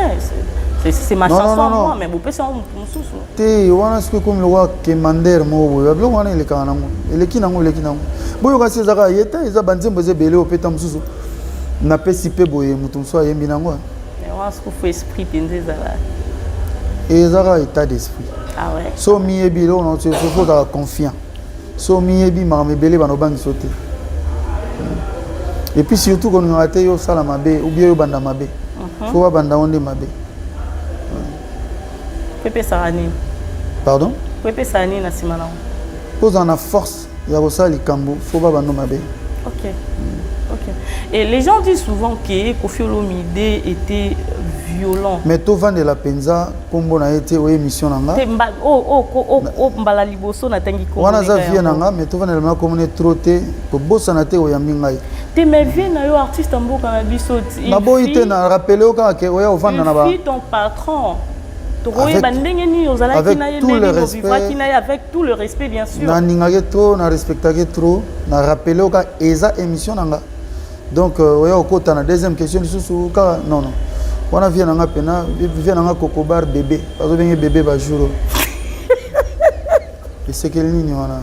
c'est ma, non, chanson, non, non, moi, mais bopesa yango motu mosusu. Te, wana soki ekomi lokola kemandere moko boye, babiloko wana elekaka nango, eleki nango, eleki nango. Boyoka si ezaka ye te, eza banzembo eza ebele. Opeta mosusu napesi mpe boye, moto mosusu ayembi nango. Wana soki faut esprit mpenza ezala. Ezaka état d'esprit. Ah ouais. So miyebi eloko na faut ozala confiant. So miyebi makambo ebele, bana obangisa te. Et puis surtout koningaka te yo osala mabe ou bien yo banda mabe. Faut babanda ngo nde mabe. Po epesaka nini? Pardon? Po epesaka nini na nsima nango? Mpo ozala na force ya kosala likambo, faut babanda mabe. Ok. Et les gens disent souvent que Koffi Olomide était violent. Mais tovandela mpenza nkombo na ye te, oyo émission na nga. Te, oh, oh, oh, oh, mbala liboso natangi kombo. Wana aza vie na nga, mais tovandela mena kombo ne trop te. Kobosana te oyambi ngai. Te, mais vie na yo, artiste ya mboka na biso. Naboyi te, na rappele yo kaka ke oya ovanda na ba Il ton patron, tokoyeba ndenge nini ozalaki na ye, ndenge bovivaki na ye, avec tout le respect, bien sûr. Nalingaki trop, na respectaki trop. Na rappele yo kaka, eza émission na nga. Donc oya okota na deuxième question lisusu kaka. Non, non, wana vie na nga pena, vie na nga Kokobar bébé, bazobenge bébé bajour oyo esekeli nini wana?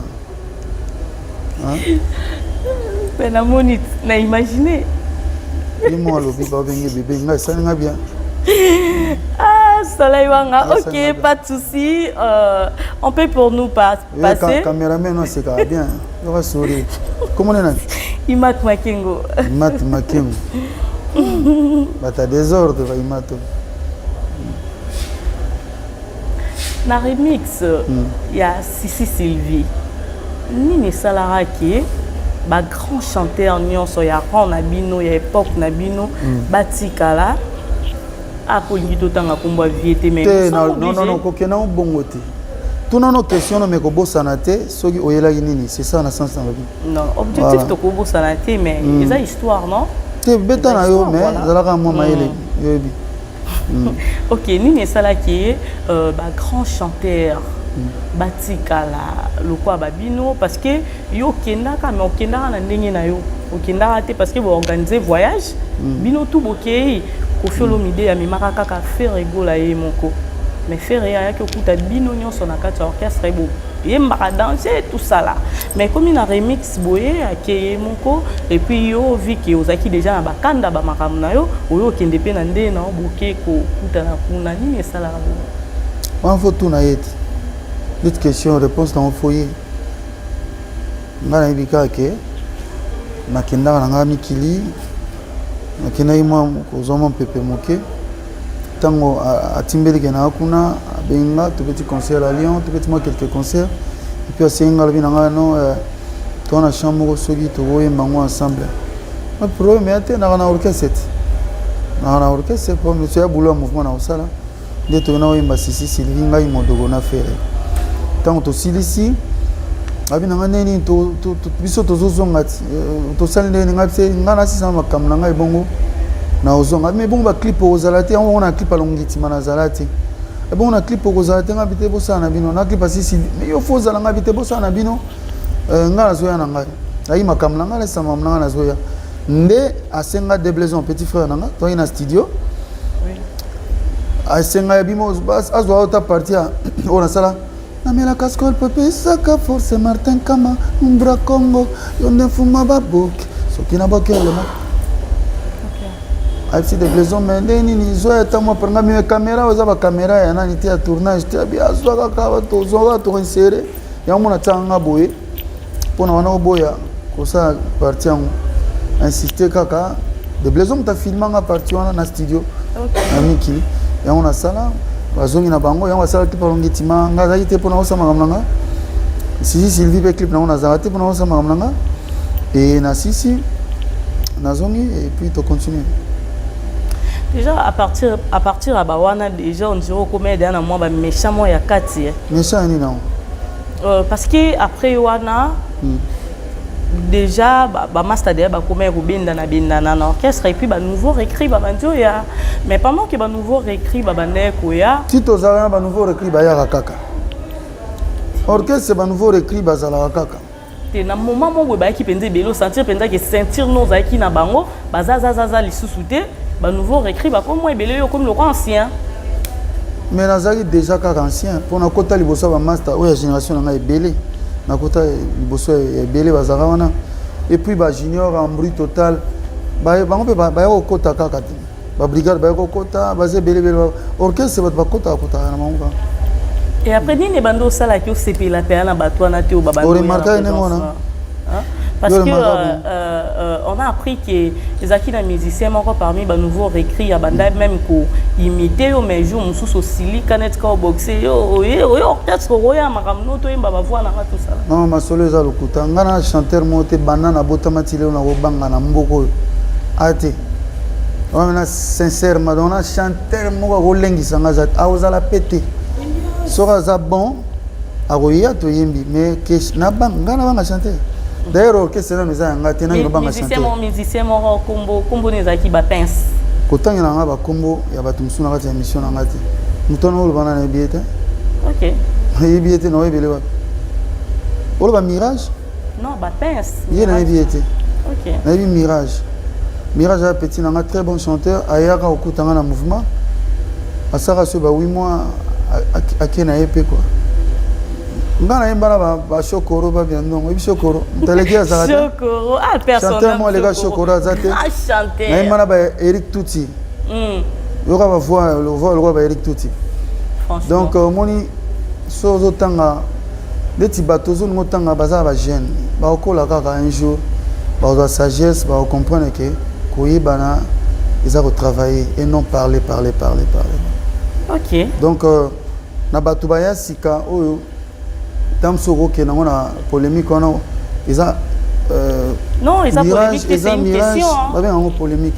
Mpe namoni na imagine. Ye mo alobi babenge bébé, ngai esali nga bien. Ah, Soleil Wanga, ok, pas de souci. On peut pour nous passer. Caméraman, non, c'est bien. On va sourire. Comment on est? Imat Makengo. Imat Makengo. Bata désordre, va Imato. Na remix ya Sisi Sylvie, nini esalaka ke bagrand chanteur nyonso ya rang na bino, ya époque na bino, batikala akolingi totanga nkombo ya vie te? Mais te, non, non, non, kokenda ngo bongo te. Tuna no question no, me kobosana te soki oyelaki nini, c'est ça na sens na lobi. Non, objectif, voilà. Tokobosana te, mais eza histoire, non? Te, beta na yo, mais ezalaka mwa mayele, yoyebi. Ok, nini esalaki bagrand chanteur batikala lokwa babino? Parce que yo okendaka, mais okendaka na ndenge na yo, okendaka te parce que boorganize voyage, bino tu bokei. Koffi Olomide amemaka kaka Ferre Gola ye moko, mais Ferre ayaki okuta bino nyonso na kati ya orchestre. Yembaka danger, tout ça là, mais komi na remix boye, akeye moko. Et puis yo, vu que ozalaki déjà na bakanda, bamakambo na yo, oyo okende mpe na nde na boke kokutana kuna, nini esalaka bongo? Wana faut tuna ye te. Neti question réponse nango, faut ye. Ngai nayebi kaka ke nakendaka na ngai mikili, nakendaki mwa kozwa mwa mpepe moke. Ntango atimbeli ke naa kuna, abengi nga, tobeti concert à Lyon, tobeti mwa quelques concerts et puis asengi nga, alobi na ngai: "Non, toza na champ moko, soki tokoyemba yango ensemble." Problème ya te, naka na orchestre te, naka na orchestre. Problème so ya boulot ya mouvement na kosala nde tokenda koyemba Sisi Sylvie, ngai, Modogo na Fere. Ntango tosilisi, abi na ngai: "Ndenge nini biso tozozonga ti tosali ndenge nini?" Ngai se ngai nasisana makambo na ngai bongo na ozonga. Me bongo baclip okozala te? Yango na clip alongi ntima nazala te. Ebongo na clip okozala te? Ngai bi te, bosala na bino. Na clip asisi, me yo faut ozala. Ngai bi te, bosala na bino. Ngai nazoya na ngai, ayi makambo na ngai, nasisa makambo na ngai, nazoya. Nde asenga Deblaison, petit frère na nga, toyaki na studio, asenga ya bimo azwa ota partie oyo nasala: "Namelaka Skol po epesaka force, Martin Kama Mbra Congo, yo nde mfuma baboki soki na bokelema." Ayebisi de Blaison: "Me ndenge nini, zwa ata mwa paranga me caméra oyo, eza bacaméra ya nani te, ya tournage te." Abi azwa kaka, tozwa kaka, toinsere yango. Mona tiaka nga boye mpona wana oboya kosala partie yango, insiste kaka. De Blaison moto afilmanga partie wana na studio na mikili. Yango nasala, bazongi na bango, yango basala clip alongi ntima. Nga azalaki te mpona kosala makambo na nga. Sisi Sylvie mpe, clip nango nazalaka te mpona kosala makambo na nga. E na sisi, nazongi et puis tocontinue. Déjà à partir ya bawana, déjà on dirait okoma déjà na mwa baméchant moko ya kati, eh. Méchant ya nini nango? Parce que après wana, déjà bamaster déjà bakoma ya kobendana bendana na orchestre et puis banouveau recrue babandi oya. Mais pendant que banouveau recrue babandaki koya, ti tozalaka na banouveau recrue, bayaka kaka orchestre, banouveau recrue bazalaka kaka. Te, na moment moko boye bayaki mpenza ebele, osentir mpenza ke ceinture no ozalaki na bango bazazazaza lisusu te. Banouveau recrue bakomi mwa ebele, yo okomi lokwa ancien. Mais nazalaki déjà kaka ancien mpo nakota liboso ya bamaster oyo ya génération na ngai ebele. Nakota liboso ya ebele bazalaka wana et puis bajunior en bruit total, bango mpe baya kokota kaka te. Babrigade baya kokota, baza ebele ebele. Orchestre, bato bakotaka kotaka na bango kaka. Et après, nini ebandi osalaki osepela mpenza na bato wana te oyo babandi? Oremarquaki ndenge wana? Parce que on a appris que ezalaki na musicien moko parmi banouveau recrue ya banda même koimite yo, mais jour mosusu osilika neti ka oboxe yo, oye oye orchestre, oya makambo no toyemba bavoix nanga, tosala. Non, masolo eza lokuta. Nga na chanteur moko te, banda nabotama ti lelo, nakobanga na mboka oyo a te wana. Sincèrement, donc na chanteur moko akolengisa nga aza, akozala pe te. Soki aza bon, akoya, toyembi. Mais nga nabanga chanteur? D'ailleurs orchestre nano eza yanga te, nani nobanga chanteur? Musicien moko, kombo no ezalaki bapince. Kotangela nga bakombo ya bato mosusu na kati ya émission na nga te. Moto wana oloba na nayebi ye te. Nayebi ye te, naoyebele wapi? Oloba Mirage? Non, bapince. Ye nayebi ye te. Nayebi Mirage. Mirage aza petit na nga, très bon chanteur. Ayaka kokuta nga na mouvement, asalaka so ba 8 mois, ake na ye mpe kua. Nga nayemba na bashokoro, babia ndongo, oyebi Shokoro, moto aleki azalaka te. Chanteur moko aleka Shokoro aza te. Nayemba na ba Eric Tuti, yoka bavoix lokola ba Eric Tuti. Donc omoni, so ozotanga neti bato ozolinga otanga, baza na bajeune, bakokola kaka. Un jour bakozwa sagesse, bakocomprendre ke koyebana eza kotravailler et non parler, parler, parler, parler. Donc na bato baya sika oyo, ntango mosusu okokende yango na polémique wana, eza Non, eza polémique te, c'est une question. Babenga yango polémique.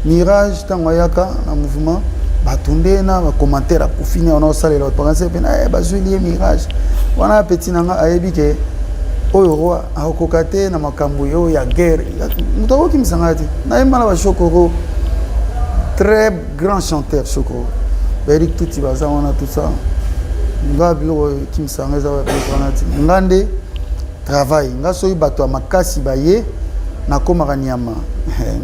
Mirage, ntango ayaka na mouvement, bato nde na bacommentaire akufini wana, osalela bato bakanisi mpe na bazwili ye. Mirage wana, petit na nga, ayebi ke oyo roi akokoka te na makambo oyo ya guerre. Moto akokimisa ngai te. Nayemba na bashokoro, très grand chanteur Shokoro, baerik Tuti baza wana, tout ça. Nga biloko ekimisa nga eza biloko wana te. Nga nde travail. Nga soki bato ya makasi baye, nakomaka nyama.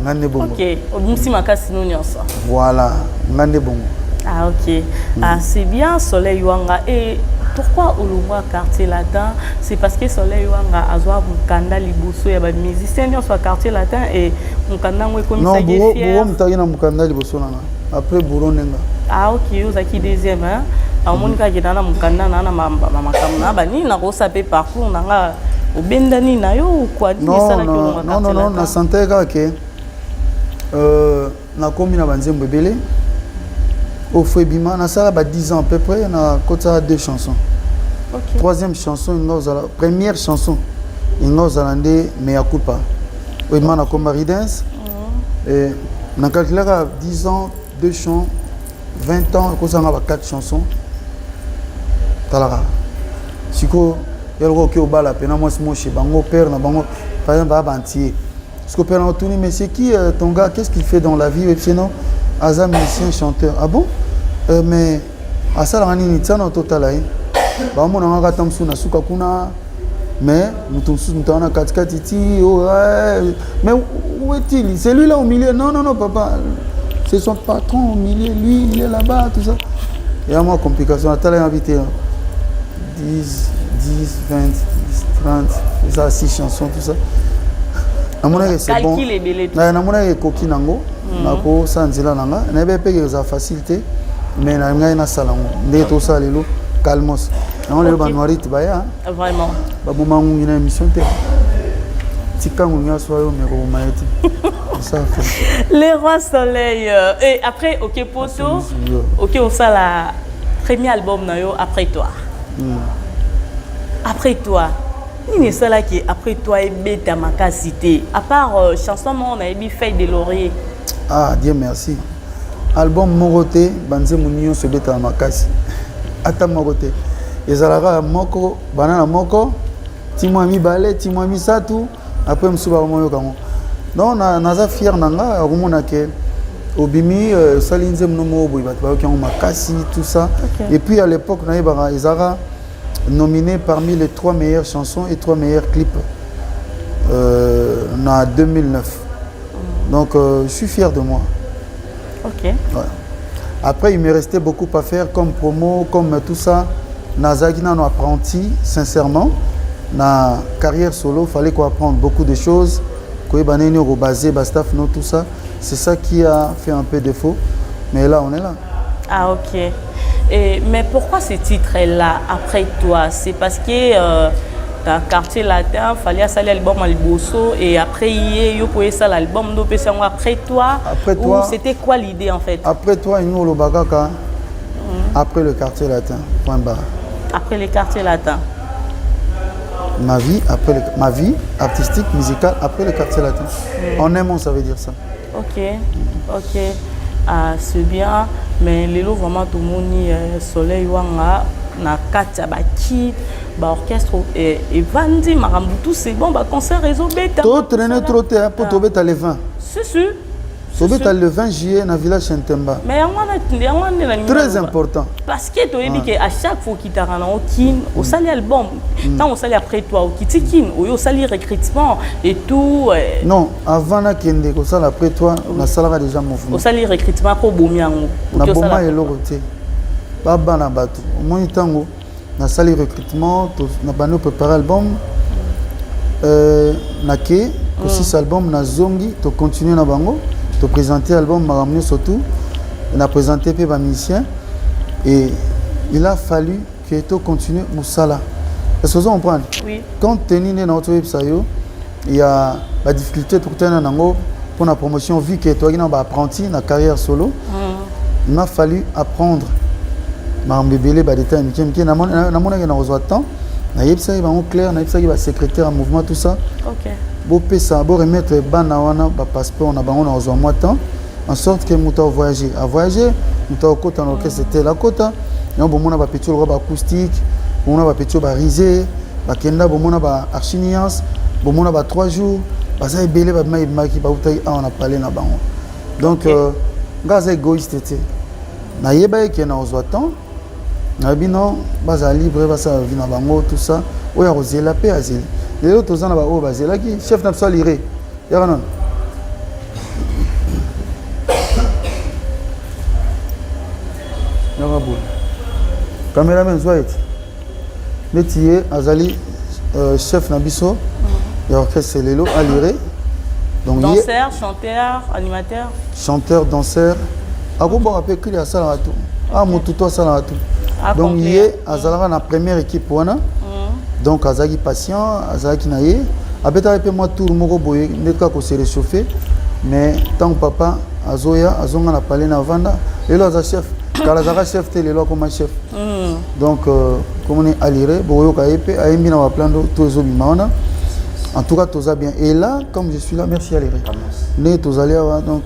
Nga nde bongo. Ok, obimisi makasi no nyonso. Voilà, nga nde bongo. Ah ok. Ah, c'est bien, Soleil Wanga. Et Pourquoi olongwa Quartier Latin? C'est parce que Soleil Wanga azwa mokanda liboso ya bamusicien nyonso ya Quartier Latin et mokanda yango ekomisaki fier. Bouro mutaki na mokanda liboso nanga, après Bouro ndenga. Ah ok, ozalaki deuxième, hein? Amoni kaka na mokanda na makambo na banini, nakosa mpe parcours na nga, obendani na yo quoi? Nini esalaki olongwa? Non, non, non, nasentaki kaka ke nakomi na banzembo ebele oyo faut ebima. Nasala ba 10 ans à peu près, nakotaka deux chansons. Troisième chanson inga ozala, première chanson inga ozala nde Mea Culpa oyo ebima na komba Ridens. Nakalkulaka 10 ans, deux chants, 20 ans, ekozanga ba 4 chansons. Talaka sikoyo, ya lokola oki obala mpena mwasi moshe bango père na bango, par exemple baya bantie. Parce que père na otuni: «Mais c'est qui ton gars? Qu'est-ce qu'il fait dans la vie?» Et puis non, aza musicien chanteur. «Ah bon? Mais asalaka nini?» Tiana totala ye, baomonanga kata mosusu na suka kuna, mais moto mosusu, moto wana katikati ti oh, ouais. «Mais où est-il? C'est lui là au milieu?» «Non, non, non, papa, c'est son patron au milieu, lui il est là-bas.» Tout ça, ya mwa complication. Atala ya te, 10 10 20 30, eza 6 chansons, tout ça. Namonaki c'est bon, namonaki ekoki nango, nakosala nzela na nga. Nayebi mpe eza facile te, mais na ngai nasala yango ndenge tosala lelo calmos yango. Lelo banoirite baya vraiment baboma ngungi na émission te. Tika ngungi aswa yo, me koboma ye te. Le Roi Soleil, et après ok poto, ok, osala premier album na yo, Après toi. Après toi, nini esalaki Après toi ebeta makasi te, à part chanson moko nayebi, Feuille de laurier? Ah, Dieu merci, album moko te banzembo nyonso ebetaka makasi, ata moko te. Ezalaka moko banana moko ti mwa mibale ti mwa misato, après mosusu bakomoyoka yango. Donc naza fier na nga ya komona ke obimi, osali nzembo no moko boye, bato bayoki yango makasi, tout ça. Et puis à l'époque nayebaka ezalaka nominé parmi les trois meilleures chansons et trois meilleurs clips en 2009. Donc je suis fier de moi. Ouais. Après, il me restait beaucoup à faire comme promo, comme tout ça. Nazaki nano apprenti, sincèrement. Na carrière solo, fallait quoi, apprendre beaucoup de choses. Koyeba nini basé, ba staff, no, tout ça. C'est ça qui a fait un peu défaut. Mais là, on est là. Ah ok. Et, mais pourquoi ce titre-là, Après toi? C'est parce que dans Quartier Latin, fallait asala album ya liboso et après ye yo po esala album ndo pesa yango Après toi? Après toi. Ou c'était quoi l'idée en fait? Après toi, nous le bagaka. Après le Quartier Latin. Point barre. Après les Quartiers Latins. Ma vie, après ma vie artistique, musicale, après le Quartier Latin. En un mot, ça veut dire ça. Ok. Ah, c'est bien. Mais lelo vraiment tomoni Soleil Wanga na kati ya baki baorchestre evandi, makambo tout c'est bon, baconcert ezobeta. Totraîner trop te mpo tobeta le 20. Si si. Tobeta le 20 juillet na village Ntemba. Mais yango wana, yango wana nde nalingi Très naloba. important. Parce que toyebi ke à chaque fois okitaka nango Kine, osali album, ntango osali Après toi, okiti Kine, oyo osali recrutement et tout. Non, avant nakende kosala Après toi, nasalaka déjà mouvement. Osali recrutement, mpo obomi yango. Oki Naboma osala. Eloko te, babana bato omoni ntango nasali recrutement, nabandi préparer album, nake kosisa album, nazongi, tocontinue na bango, toprésente album, makambo nyonso tout, na présente mpe bamusicien et il a fallu que tocontinue mosala. Est ce que ozo comprendre? Oui. Compte tenu nde na toyebisa yo ya badifficulté tokutana nango mpona promotion, vu que toyaki na baapprenti na carrière solo, il m'a fallu apprendre makambo ebele, badétail mike mike. Namonaki na kozwa temps, nayebisaki bango clair, nayebisaki basecrétaire ya mouvement, tout ça. Bopesa, boremettre bana wana bapasseport na bango, na kozwa mwa temps, en sorte que moto avoyage, avoyage, moto akokota na orchestre te, akota yango. Bomona bapetits lokola baacoustique, bomona bapetits oyo barise bakenda, bomona ba archiniance, bomona ba 3 jours, baza ebele, babima ebimaki, bautaki awa na palais na bango. Donc nga aza égoïste te, nayeba eke na kozwa temps, nayebi non, bazala libre, basala vie na bango, tout ça. Oyo akozela mpe azeli. Lelo toza na baoyo bazelaki. Chef na biso alire yaka nano, yaka boye, cameraman zwa ete. Neti ye azali chef na biso ya orchestre lelo, Alire. Donc danseur, chanteur, animateur. Chanteur, danseur, akobaka mpe kili, asalaka tout. A motu to asalaka tout. Donc ye azalaka na première équipe wana. Donc azalaki patient, azalaki na ye, abetaki mpe mwa tour moko boye nde kaka kose réchauffer. Mais ntango papa azoya, azonga na palais na vanda, lelo aza chef. Kala azalaka chef te, lelo akoma chef. Donc komoni Alire, bokoyoka ye mpe ayembi na baplando to ezobima wana. En tout cas, toza bien. Et là, comme je suis là, merci Alire, ndenge tozali awa. Donc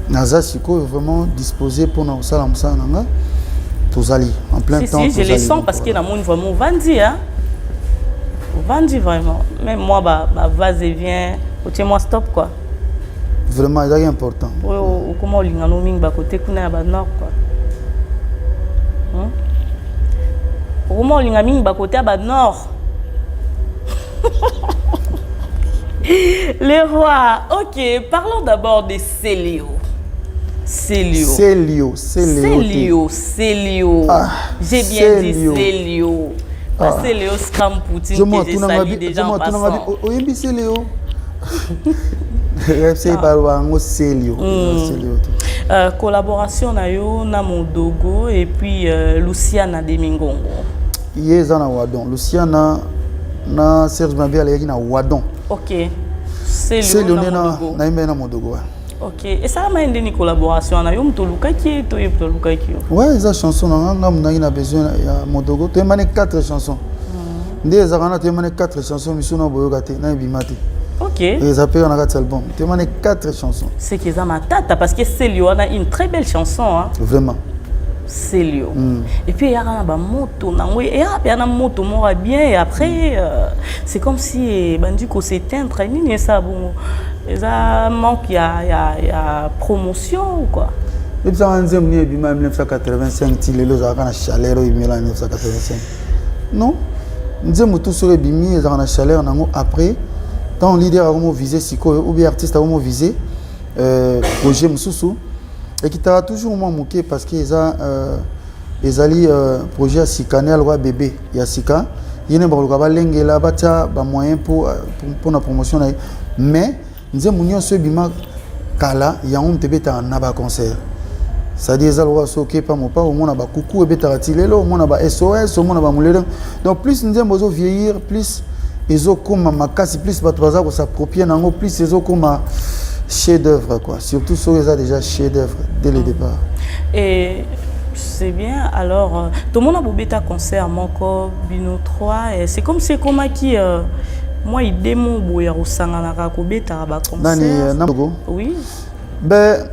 naza sikoyo vraiment disposé mpona kosala mosala na nga. Tozali en plein si, temps. Si, je le sens, parce que namoni vraiment ovandi, hein, ovandi vraiment. Même moi, ba va et vient, otie moi stop quoi. Vraiment, ezalaki important. Oyo okoma olingano mingi bakote kuna ya banord quoi, Okoma olinga mingi bakote ya banord. Les rois, ok, parlons d'abord de Célio. Célio. Célio, Célio. Célio, Célio. Ah, j'ai bien dit Célio. Pas ah. Célio Scram Poutine que j'ai sali déjà en passant. Oyembi Célio. FC baloba yango Célio. Célio. Collaboration na yo na Modogo et puis Luciana Demingongo. Ye eza na Wadon. Luciana na Serge Mabi alekaki na Wadon. Ok. Célio nde nayembi na Modogo. Ok, esalama ye ndeni collaboration wana? Yo moto olukaki ye to ye moto olukaki yo? Ouais, eza chanson na nga. Nga monaki na besoin ya Modogo. Toyembani 4 chansons nde ezalaka na, toyembani 4 chansons. Misu na boyoka te, na ebima te. Eza mpe na kati album, toyembani 4 chansons. C'est que eza matata, parce que Célio wana, une très belle chanson, hein? Vraiment. Célio. Et puis eyaka na bamoto nango, eyaka mpe na moto moko ya bien. Et après c'est comme si ebandi kos'éteindre. Nini esala bongo? Eza manque ya promotion ou quoi? Ebisaka nzembo nini ebima ya 1985 ti lelo ezalaka na chaleur oyo ebimela na 1985? Non, nzembo tu soki ebimi, ezalaka na chaleur nango. Après, ntango leader akomo vise sikoyo ou bien artiste akomo vise projet mosusu, ekitaka toujours mwa moke, parce que eza ezali projet ya sika nde aloka bébé ya sika. Ye nde bakoluka balengela, batia bamoyen mpona promotion na ye. Mais nzembo nyonso ebima kala, yango moto ebetaka na baconcert. C'est-à-dire eza lokola soki okepa mopa, omona bakuku ebetaka ti lelo, omona ba SOS, omona bamolele. Donc plus nzembo ezovieillir, plus ezokóma makasi, plus bato baza kos'approprier nango, plus ezokóma chef d'œuvre quoi. Surtout soki eza déjà chef d'œuvre dès le départ. Et c'est bien. Alors tout le monde a bobeta concert moko, bino 3, et c'est comme si ekomaki mwa idée mo boye ya kosanganaka kobetaka nani baconcert. Nago. Oui. Ben,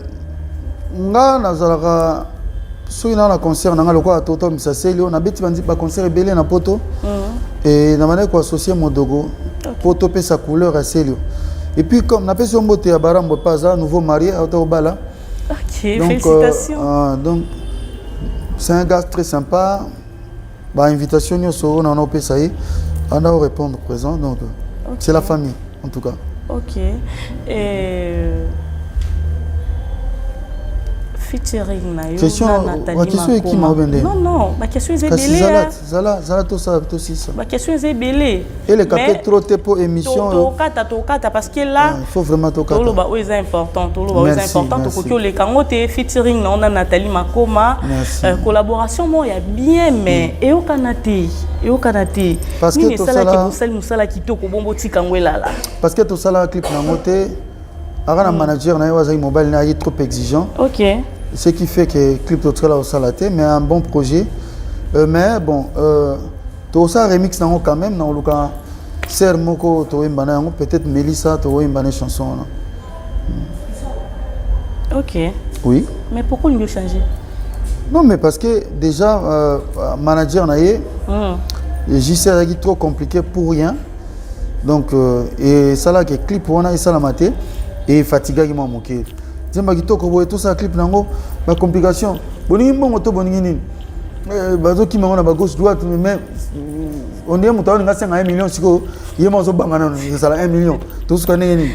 nga nazalaka soki naa na concert na nga lokola Toto Misaseli oyo nabeti baconcert ebele na poto e na bandaki koassocier Modogo po topesa couleur ya Selio. Et puis comme napesi yo mbote ya Barambo mpe aza nouveau marié, auta kobala. Ok. Donc, félicitations. Donc c'est un gars très sympa. Bainvitation nyonso oyo nana opesa ye, anda répondre présent. Donc c'est la famille en tout cas. Ok, et featuring na yo Question- na Nathalie Ba question ekima Makoma. obe ndenge? Non, baquestion eza Kasi ebele. zala, zala, zala, tosala tosisa. Baquestion eza ebele. Eleka mpe trop te mpo émission oyo Tokata, tokata, parce que là il faut vraiment tokata. Toloba oyo eza important, toloba oyo eza Merci, important. merci. Tokoki oleka yango te. Featuring na ona Nathalie Makoma. Merci. Collaboration moko ya bien, mais eyokana te, eyokana te. Parce que Nini esalaki? tosala- Bosali mosala kitoko bongo, botika yango elala. Parce que tosalaka clip nango te. Aka na manager na ye oyo azalaki mobali na ye, ayaki trop exigeant, ce qui fait que clip totikala kosala te. Mais un bon projet. Mais bon, tokosala remix nango quand même na koluka sœur moko toyemba na yango, peut-être Melissa, tokoyemba na chanson wana. Oui. Mais pourquoi olingi ochanger? Non, mais parce que déjà manager na ye JC azalaki trop compliqué pour rien. Donc esalaki clip wana esalama te, efatigaki mwa moke. Nzembo kitoko boye, tosala clip nango, bacomplication, boningi mbongo to boningi nini. Bazokima ngo na bagauche droite. Mais on dirait moto aolinga asenga 1 million, sikoyo ye mo azobanga nano ezala 1 million, tosuka ndenge nini?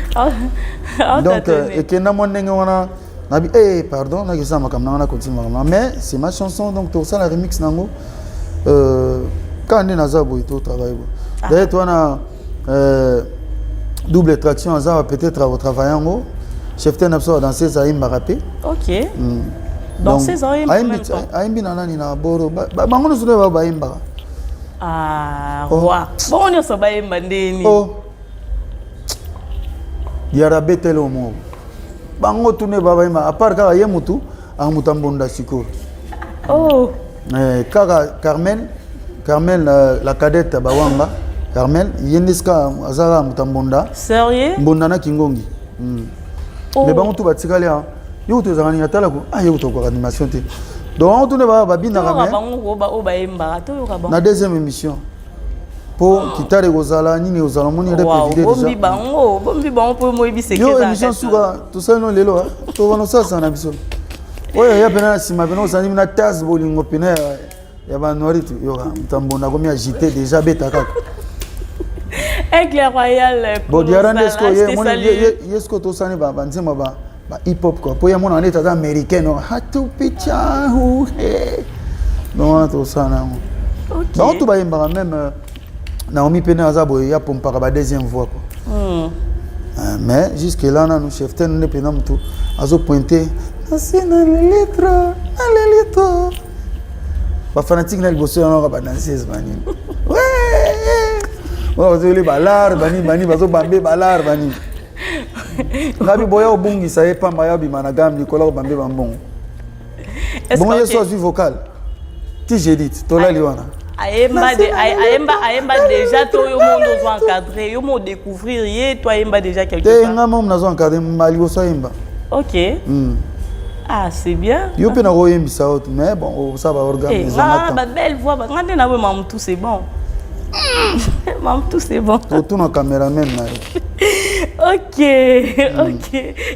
Donc ekenda mwa ndenge wana. Nabi pardon, nakesala makambo nanga, nakontinue makambo nanga. Mais c'est ma chanson, donc tosala remix nango. Kaka nde naza boye, totravaille boye. D'ailleurs, to wana double traction aza, peut-être akotravaille yango. Chef te na biso badanseuse ayimbaka mpe. Danseuse aoyemba en même temps? Ayimbi na nani, na boro. Bango nyonso nde bao bayimbaka. Ah, roi, bango nyonso bayemba ndeni? Oh, yara betele omo, bango tune ba bayimba, à part kaka ye mutu amutu ambonda sikoyo. Kaka Carmel, Carmel la cadette bawanga Carmel, ye nde sika aza kaka moto ya mbonda. Sérieux? Mbonda na kingongi. Mais bango tu batikali awa, ye kutu ezalaka nini, atalako, ah, ye kutu akoka animation te. Donc bango tu nde babinaka. Toyoka Mais bango oyo bayembaka, toyoka bango. Na deuxième émission, mpo kitare ekozala nini, ekozala omoni. Wow, répétité. Bombi Déjà bango, bombi bango mpo moyebi yo émission suka tosali no lelo, tobana osalasa na biso oyo ya pena na nsima pena osali na tase bolingo pena ya banoiri. Yoka, moto akomi agité déjà, beta kaka. Aigle Royal. Bon, diara nde sikoyo ye sikoyo tosani banzembo ba hip hop quoi, mpo ye mona neti aza américain, no hatupicha. Donc wana tosala yango. Bango to bayembaka, même Naomi pene aza boye, ya pompaka ba deuxième voix quoi. Mais jusque là nanu chef te nde mpena motu azopointe nasi na lelitro na lelitro. Bafanatike na liboso yango kaka badanseuse banini oyo bazoli balare banini banini, bazobambe balare banini. Ngabi boya obungisa ye pamba, ya obima na game likolo akobambe bambongo. Bongo ye so azwi vocal ti jeudi tolali wana. Ayemba déjà to yo mo ozo encadré, yo mo découvrir ye to ayemba déjà quelque te part? Nga mo nazo encadré, liboso ayemba. Ok. Ah, c'est bien. Yo mpe nakoyembisa yo, mais bon, osala baorgane. Ezanga babelle voix, nga nde nawe mamutu, c'est bon, mamutu, c'est bon. Otuna caméraman na yo. Ok,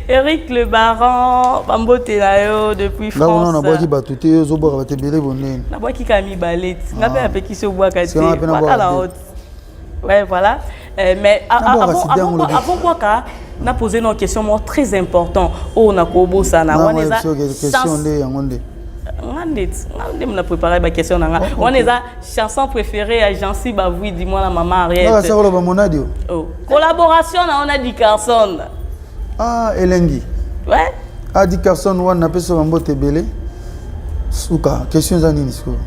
Eric Le Baron, bambote na yo depuis France. Nga nabwaki bato te, yo ozobwaka bato ebele bonene. Nabwaki kaka mibale ti nga mpe napekisi obwaka te, bwaka na haute. Ouais, voilà. Mais avant bwaka, na posé une question moko très important oyo nakobosana. Wana eza question nde yango nde. Nga nde, nga nde na préparé baquestion na nga. Wana eza chanson préférée ya Jansi Bavwidi, mwana mama Ariette. Koloba monadi. Oh. Collaboration na wana Di Carson. Ah, elengi. Ouais. Ah, Di Carson wana napesa bambote ebele. Suka question eza nini sikoyo?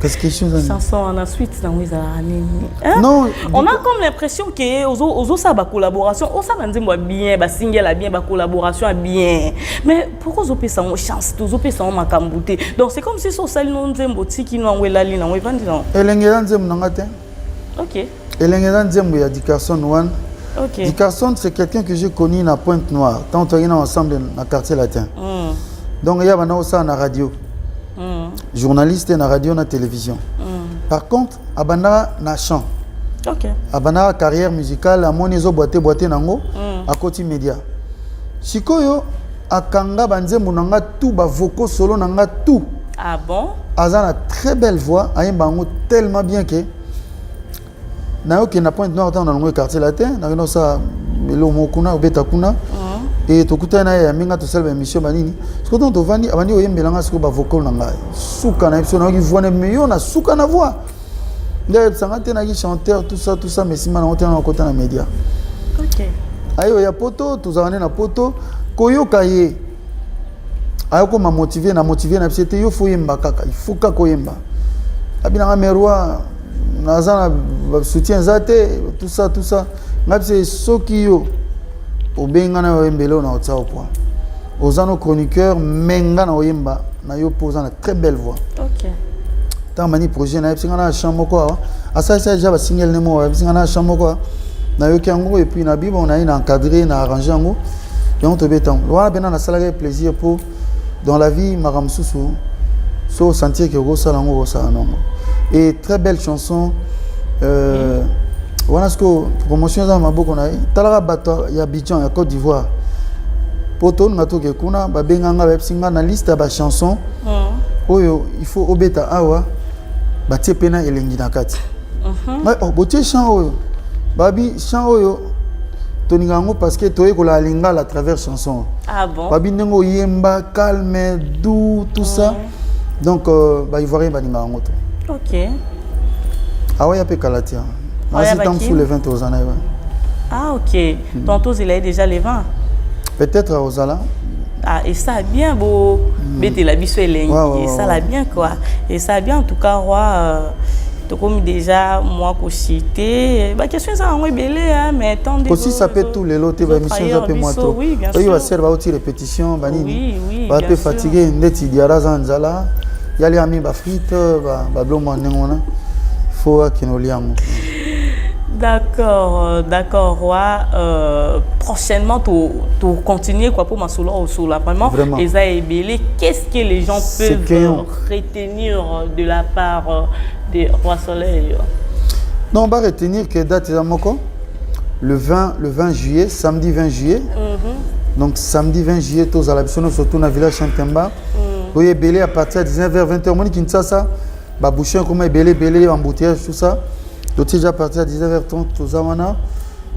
Kasi question eza nini? Chanson wana, suite nango ezalaka nini? Non. On a comme l'impression ke ozosala bacollaboration, osala nzembo ya bien, basingle ya bien, bacollaboration ya bien, mais pourquoi ozopesa yango chance te, ozopesa yango makambo te? Donc c'est comme si so osali no nzembo, otiki no yango, elali nango, evandi nango. Elenge eza nzembo na nga te. Elenge eza nzembo ya Dicarson One. Dicarson, c'est quelqu'un que j'ai connu na Pointe Noire, tant toyaki na ensemble na Quartier Latin. Donc ya banda kosala na radio, journaliste na radio na télévision. Par contre, abandaka na chant. Abandaka carrière musicale, amoni ezobwate bwate nango, akoti média. Sikoyo akanga banzembo na nga tout, bavocaux solo na nga tout. Ah bon? Aza na très belle voix, ayemba yango tellement bien ke nayokende na Pointe Noire, ntango nalongo Quartier Latin, nakende kosala eloko moko kuna, obeta kuna e tokutani na ye ya minga, tosala baémission banini. Sikoyo ntango tovandi, abandi koyembela nga sikoyo bavocal na ngai. Suka na ye biso, nayoki voix na yo na suka na voix nde ayebisanga te naki chanteur, tout ça, tout ça, mais nsima nango te na nakota na média. Aye ya poto, tozalaka nde na poto koyoka ye, ayokoma motive na motive na biso ete yo faut oyemba kaka, il faut kaka oyemba. Abinanga mais roi, naza na soutien eza te, tout ça, tout ça. Ngai biso, soki yo obenga na oyembele oyo na otia au point, oza no chroniqueur, mais nga na oyemba na yo mpo oza na très belle voix. Ntango mani projet nayebisi nga na champ moko awa, asalisa déjà basingle ne moko, ayebisi nga na champ moko awa, nayoki yango et puis nabi bon, naye na encadré, na arrangé yango, yango tobeta yango wana. Mpena nasalaka ye plaisir, mpo dans la vie makambo mosusu so osentir ke okosala yango, okosala nango. Et très belle chanson wana. Sikoyo promotion eza na maboko na ye. Talaka bato ya Abidjan, ya Côte d'Ivoire, mpo toninga toke kuna, babenga nga, bayebisi nga na liste ya bachanson oyo il faut obeta awa, batie mpe na elengi na kati. Ngai, oh, botie chant oyo, babi chant oyo toninga yango parce que toyekolaka lingala à travers chanson. Ah bon? Babi ndenge oyemba calme, doux, tout ça. Donc baivoirien balingaka yango to. Awa ya mpe kala ti nasi ntango mosusu le 20 oza na ye. Ah ok, tantôt il est déjà le 20. Peut-être ozala. Ah, et ça bien beau, betela biso elengi, et ça la bien quoi. Et ça bien en tout cas roi, tokomi déjà moi kochite baquestion eza yango ebele, mais tant kosisa mpe tout lelo te, baémission eza mpe mwa trop. Oyo basere bauti répétition banini, baa mpe fatigué, ndeti Diara aza nzala, yali ami bafrite, babiloko mwa ndenge wana, faut akende olia yango. D'accord, roi. Prochainement, tu continuer quoi pour masolo au vraiment. Vraiment. Eza ebele, qu'est-ce que les gens peuvent retenir de la part de Roi Soleil? Non, on va retenir que date eza moko le 20, le 20 juillet, samedi 20 juillet. Donc samedi 20 juillet, tozala biso nyonso surtout na village Chantemba. Oyo ebele à partir de 19h 20h. Moni Kinshasa, babouchon ekoma ebele ebele, embouteillage, tout ça. Totie déjà à partir de 19h30, toza wana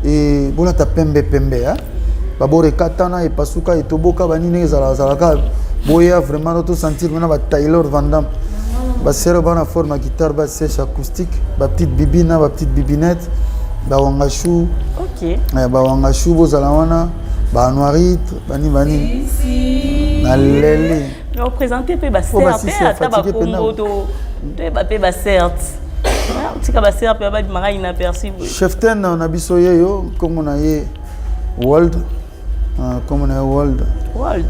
e bolata pembe pembe, babor ekatana, epasuka, etoboka, banini, ndenge ezalaka boya vraiment tosentir mena bataylor Vandam, basere bana forme ya guitare, basèche acoustique, bapetite bibina, bapetite bibinette, bawangashu. Bawangashu bozala wana, baanoirite, bani bani naleli. Oprésente mpe basere mpe ata bakombo toyeba mpe baserte, tika basere mpe babimaka inaperçu. Cheftaine na biso ye yo, nkombo na ye World, nkombo na ye World. World?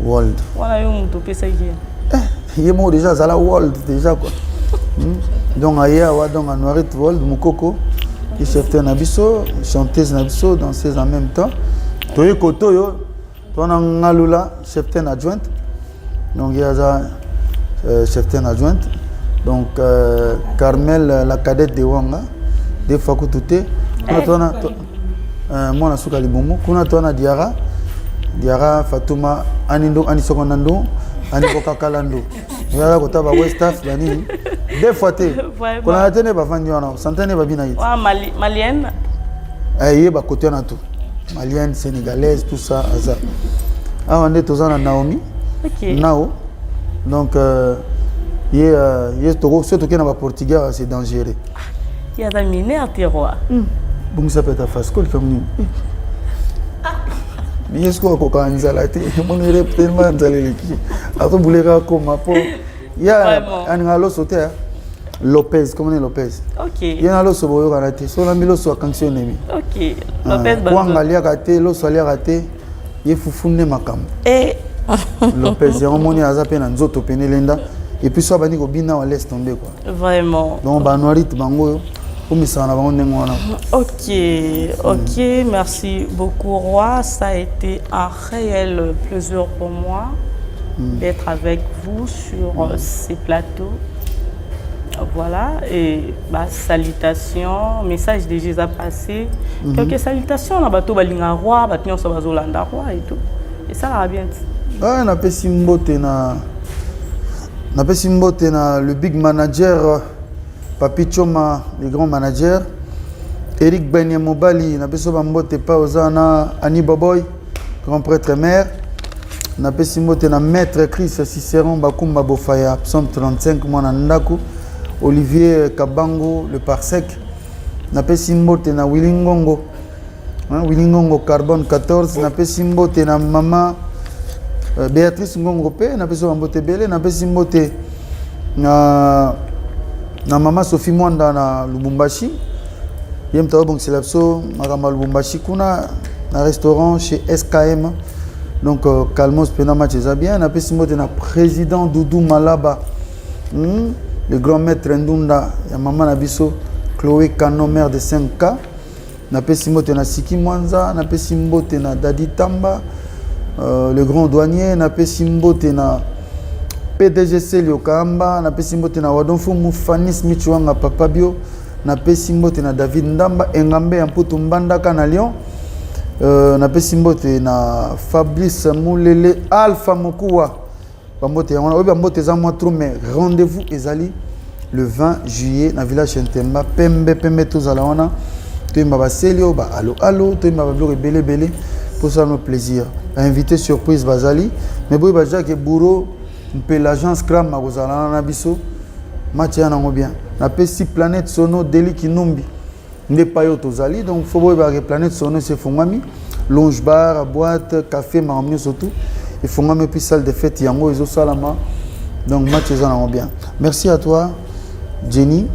World. Wana yo moto opesaki ye? Ye moko déjà azala world déjà quoi. Donc aye awa, donc Anuarite World Mokoko, ye cheftaine na biso, chanteuse na biso, danseuse en même temps. Toye kote oyo tona Ngalula, cheftaine adjointe, donc ye aza cheftaine adjointe. Donc Carmel, la cadette de Wanga, deux fois kutu te. Kuna tona mwana suka libumu, kuna tona Diara, Diara Fatuma Anindo Anisoko Nando Anibokakala yala kota ba westaf banini, deux fois te kolanda te nde bavandi wana sante nde babina ye. Malienne. Ye bakote wana tout, malienne, sénégalaise, tout ça. Aza awa nde toza na Naomi. Nao donc ye ye so tokei na baportugais c'est dangereux. Ye aza mineur te, roi. Bongisa mpe ta face kolika nini, ye sikoyo akokaka nzala te, moni tellement nzala eleki, azobuleka akoma mpo ye aninga loso te. Lopez, komoni Lopez, ye na loso boyokana te, so olambi loso akangisi yo nemi. Kwanga aliaka te, loso aliaka te, ye fufu nde makambo. Lopez yango moni aza mpe na nzoto pene elenda, et puis so abandi kobina wa, laisse tomber quoi. Donc banoirite bango oyo komisaka na bango ndenge wana. Ok, merci beaucoup roi, ça a été un réel plaisir pour moi d'être avec vous sur ces plateaux. Voilà, et bah, salutations, message déjà passé. Quelques salutations na bato balinga roi, bato nyonso bazolanda roi et tout. Et ça va bien. Ah, napesi mbote na, napesi mbote na le big manager Papi Choma, le grand manager Eric Benye Mobali, napesi bambote pa oza na Ani Boboy, grand prêtre mère. Napesi mbote na maître Chris Cicéron Bakumba Bofaya, psaume 35, mwana ndako Olivier Kabango le parsec. Napesi mbote na Willy Ngongo, hein, Willy Ngongo carbone 14. Napesi mbote na mama Béatrice Ngongo mpe napesi bambote ebele. Napesi mbote na mama Sophie Mwanda na Lubumbashi, ye moto azobongisela biso makambo ya Lubumbashi kuna na restaurant chez SKM. Donc calmos mpena, match eza bien. Napesi mbote na président Doudou Malaba, Le grand maître Ndunda ya mama na biso Chloé Kano, mère de 5K. Napesi mbote na Siki Mwanza, napesi mbote na Dadi Tamba, le grand douanier. Napesi mbote na PDG Selio Kamba, napesi mbote na Wadon Fumu Fanis Michuanga Papa Bio, napesi mbote na David Ndamba Engambe ya Mputu Mbandaka na Lyon. Napesi mbote na Fabrice Mulele Alpha Mokuwa. Bambote yango oyo, bambote eza mwa trop, mais rendez-vous ezali le 20 juillet na village Ntemba, pembe pembe. Tozala wana, toyemba baseli oyo ba alo alo, toyemba babiloko ebele ebele mposala no plaisir. Bainvité surprise bazali, mais boyeba jacques Bourreau mpe l'agence Cram akozala wana na biso. Match ya nango bien. Napesi Planète Sono Deli Kinumbi nde epai oyo tozali. Donc fo boyebaka Planète Sono esi efungwami, lounge bar, boîte, café, makambo nyonso tout efungwami, puis salle de fête yango ezosalama. Donc match eza nango bien. Merci à toi, Jenny.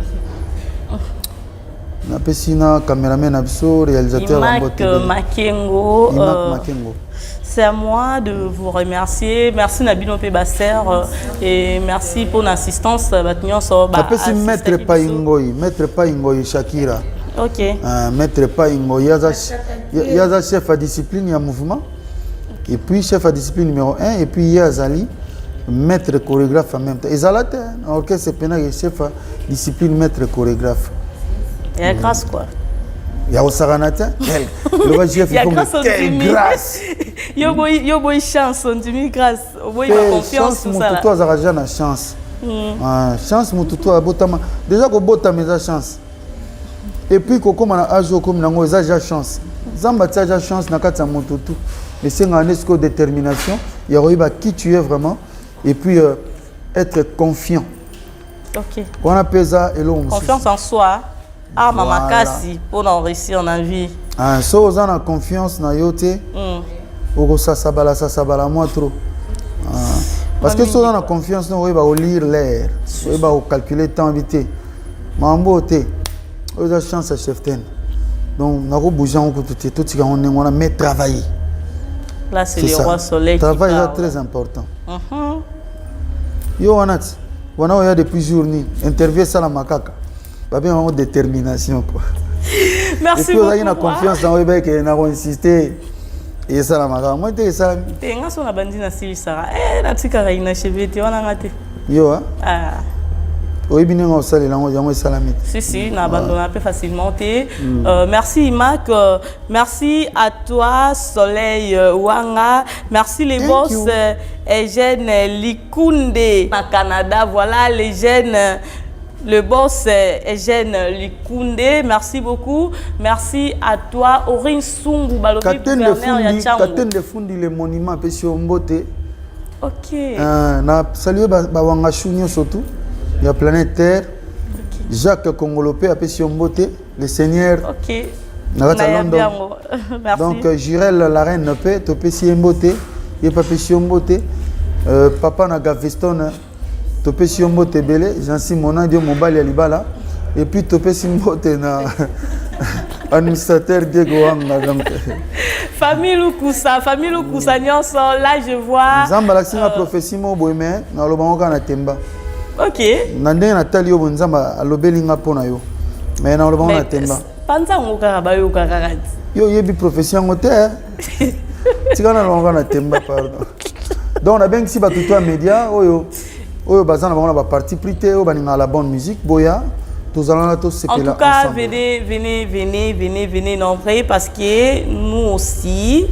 Napesi na cameraman na biso, réalisateur. Imak Makengo. Imak Makengo. C'est à moi de vous remercier. Merci na bino pe baser et merci pour l'assistance bato nyonso. Napesi maître Paingoi, maître Paingoi Shakira. Maître Paingoi ye aza chef à discipline ya mouvement et puis chef à discipline numéro 1, et puis ye azali maître chorégraphe en même temps. Ezala te na orchestre penaka chef à discipline, maître chorégraphe. Ya grâce quoi. Ya kosakana te, loba chef. Ya grâce. Quelle grâce! Yo boyi chance, ondimi grâce, oboyi ba confiance. Tout ça. Motu to azalaka déjà na chance. Chance, motu to abotama déjà, kobotama eza chance, et puis kokóma na age okomi nango eza déjà chance. Nzambe atia déjà chance na kati ya motu tu. Esengaka nde sikoyo détermination ya koyeba qui tu es vraiment et puis être confiant. Wana mpe eza eloko mosusu. Confiance en soi, arme makasi mpona réussir na vie. Ah, so oza na confiance na yo te, okosasabala sasabala mwa trop. Ah, parce que so oza na confiance no, oyeba kolire l'air, oyeba kocalculer temps bi te, makambo oyo te, oyo eza chance ya chef ten, donc nakobouge yango kutu te, totika yango ndenge wana, mais travailler. Là, c'est le roi soleil. Travail eza très important. Yo wana ti wana oya depuis jour ni interview esalama kaka, babenga yango détermination quoi. Merci. Et puis ozalaki na confiance na oyeba eke na koinsiste, esalamaka moi te, esalami. Te, nga so na bandi nasilisaka, natikaka inachevé te, wana nga te. Yo oyebi ndenge osalela yango, yango esalami te. Si si, na abandonné un peu facilement te. Merci Imak, merci à toi Soleil Wanga, merci les Thank boss you. Eugène Likunde na Canada. Voilà les jeunes, le boss Eugène Likunde, merci beaucoup. Merci à toi, Orin Sungu Balobi, Katende gouverneur ya Fundi. Tshangu. Katende Fundi le monument, apesi yo mbote. Na salue bawangashu nyonso tu ya planète Terre. Jacques Kongolo mpe apesi yo mbote, le seigneur na kati ya Nayambi London. yango. Merci. Donc Jurel la reine mpe topesi ye mbote, ye mpe apesi yo mbote. Papa na Gaveston, topesi yo mbote ebele. Jansi Monadi, yo mobali ya libala. Et puis topesi mbote na administrateur Diego Wanga, donc Famille Lukusa, famille Lukusa nyonso, là je vois. Nzambe alakisi nga prophétie moko boye, me naloba ngo kaka na temba. Na ndenge natali yo boye, Nzambe alobeli nga mpo na yo, me naloba ngo na temba. Panza yango kaka, bayoka kaka ti. Yo oyebi prophétie yango te, eh? Tika naloba ngo kaka na temba, pardon. Donc nabengisi bato to ya média oyo baza na bango na baparti pris te, oyo balingaka la bonne musique, boya tozala na En tosepela tout cas, ensemble. Venez, venez, venez, venez, venez nombreux parce que nous aussi,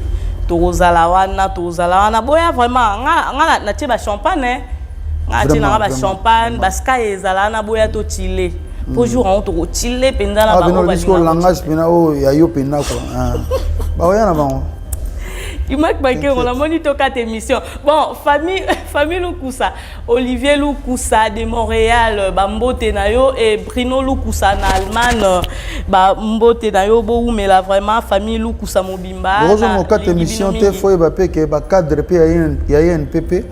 tozala wana, tozala wana. Boya vraiment, nga nga na tie ba champagne, hein. Nga tie na ba champagne, parce que ezala na boya to chiller. Po jour on to chiller penza na Ah, ba bino olobi sikoyo langage mpena oyo ya yo mpena quoi. Ah. Baoya na bango. Imak Makengo, namoni tokata émission. Bon, famille, famille Lukusa, Olivier Lukusa de Montréal, bambote na yo, et Bruno Lukusa na Allemagne, bambote na yo, boumela vraiment, famille Lukusa mobimba. Bozonga okata émission te, fo oyeba mpe ke bacadre mpe ya INPP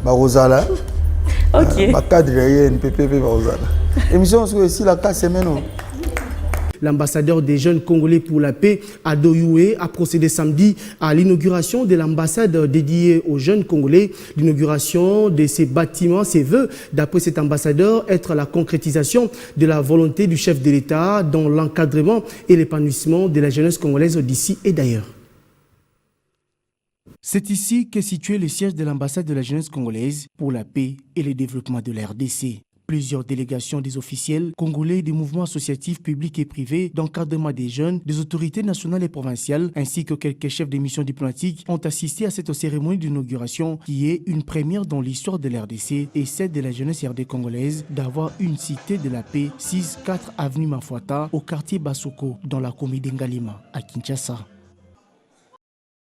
bakozala. Bacadre ya INPP mpe bakozala. Émission soki esilaka semaine oyo. L'ambassadeur des jeunes Congolais pour la paix, Ado Yuhe, a procédé samedi à l'inauguration de l'ambassade dédiée aux jeunes Congolais. L'inauguration de ces bâtiments, ses vœux, d'après cet ambassadeur, être la concrétisation de la volonté du chef de l'État dans l'encadrement et l'épanouissement de la jeunesse congolaise d'ici et d'ailleurs. C'est ici qu'est situé le siège de l'ambassade de la jeunesse congolaise pour la paix et le développement de la RDC. Plusieurs délégations des officiels congolais, des mouvements associatifs publics et privés, d'encadrement des jeunes, des autorités nationales et provinciales, ainsi que quelques chefs de missions diplomatiques ont assisté à cette cérémonie d'inauguration qui est une première dans l'histoire de la RDC et celle de la jeunesse RD congolaise d'avoir une cité de la paix, 6-4 avenue Mafuata, au quartier Basoko, dans la commune d'Ngaliema, à Kinshasa.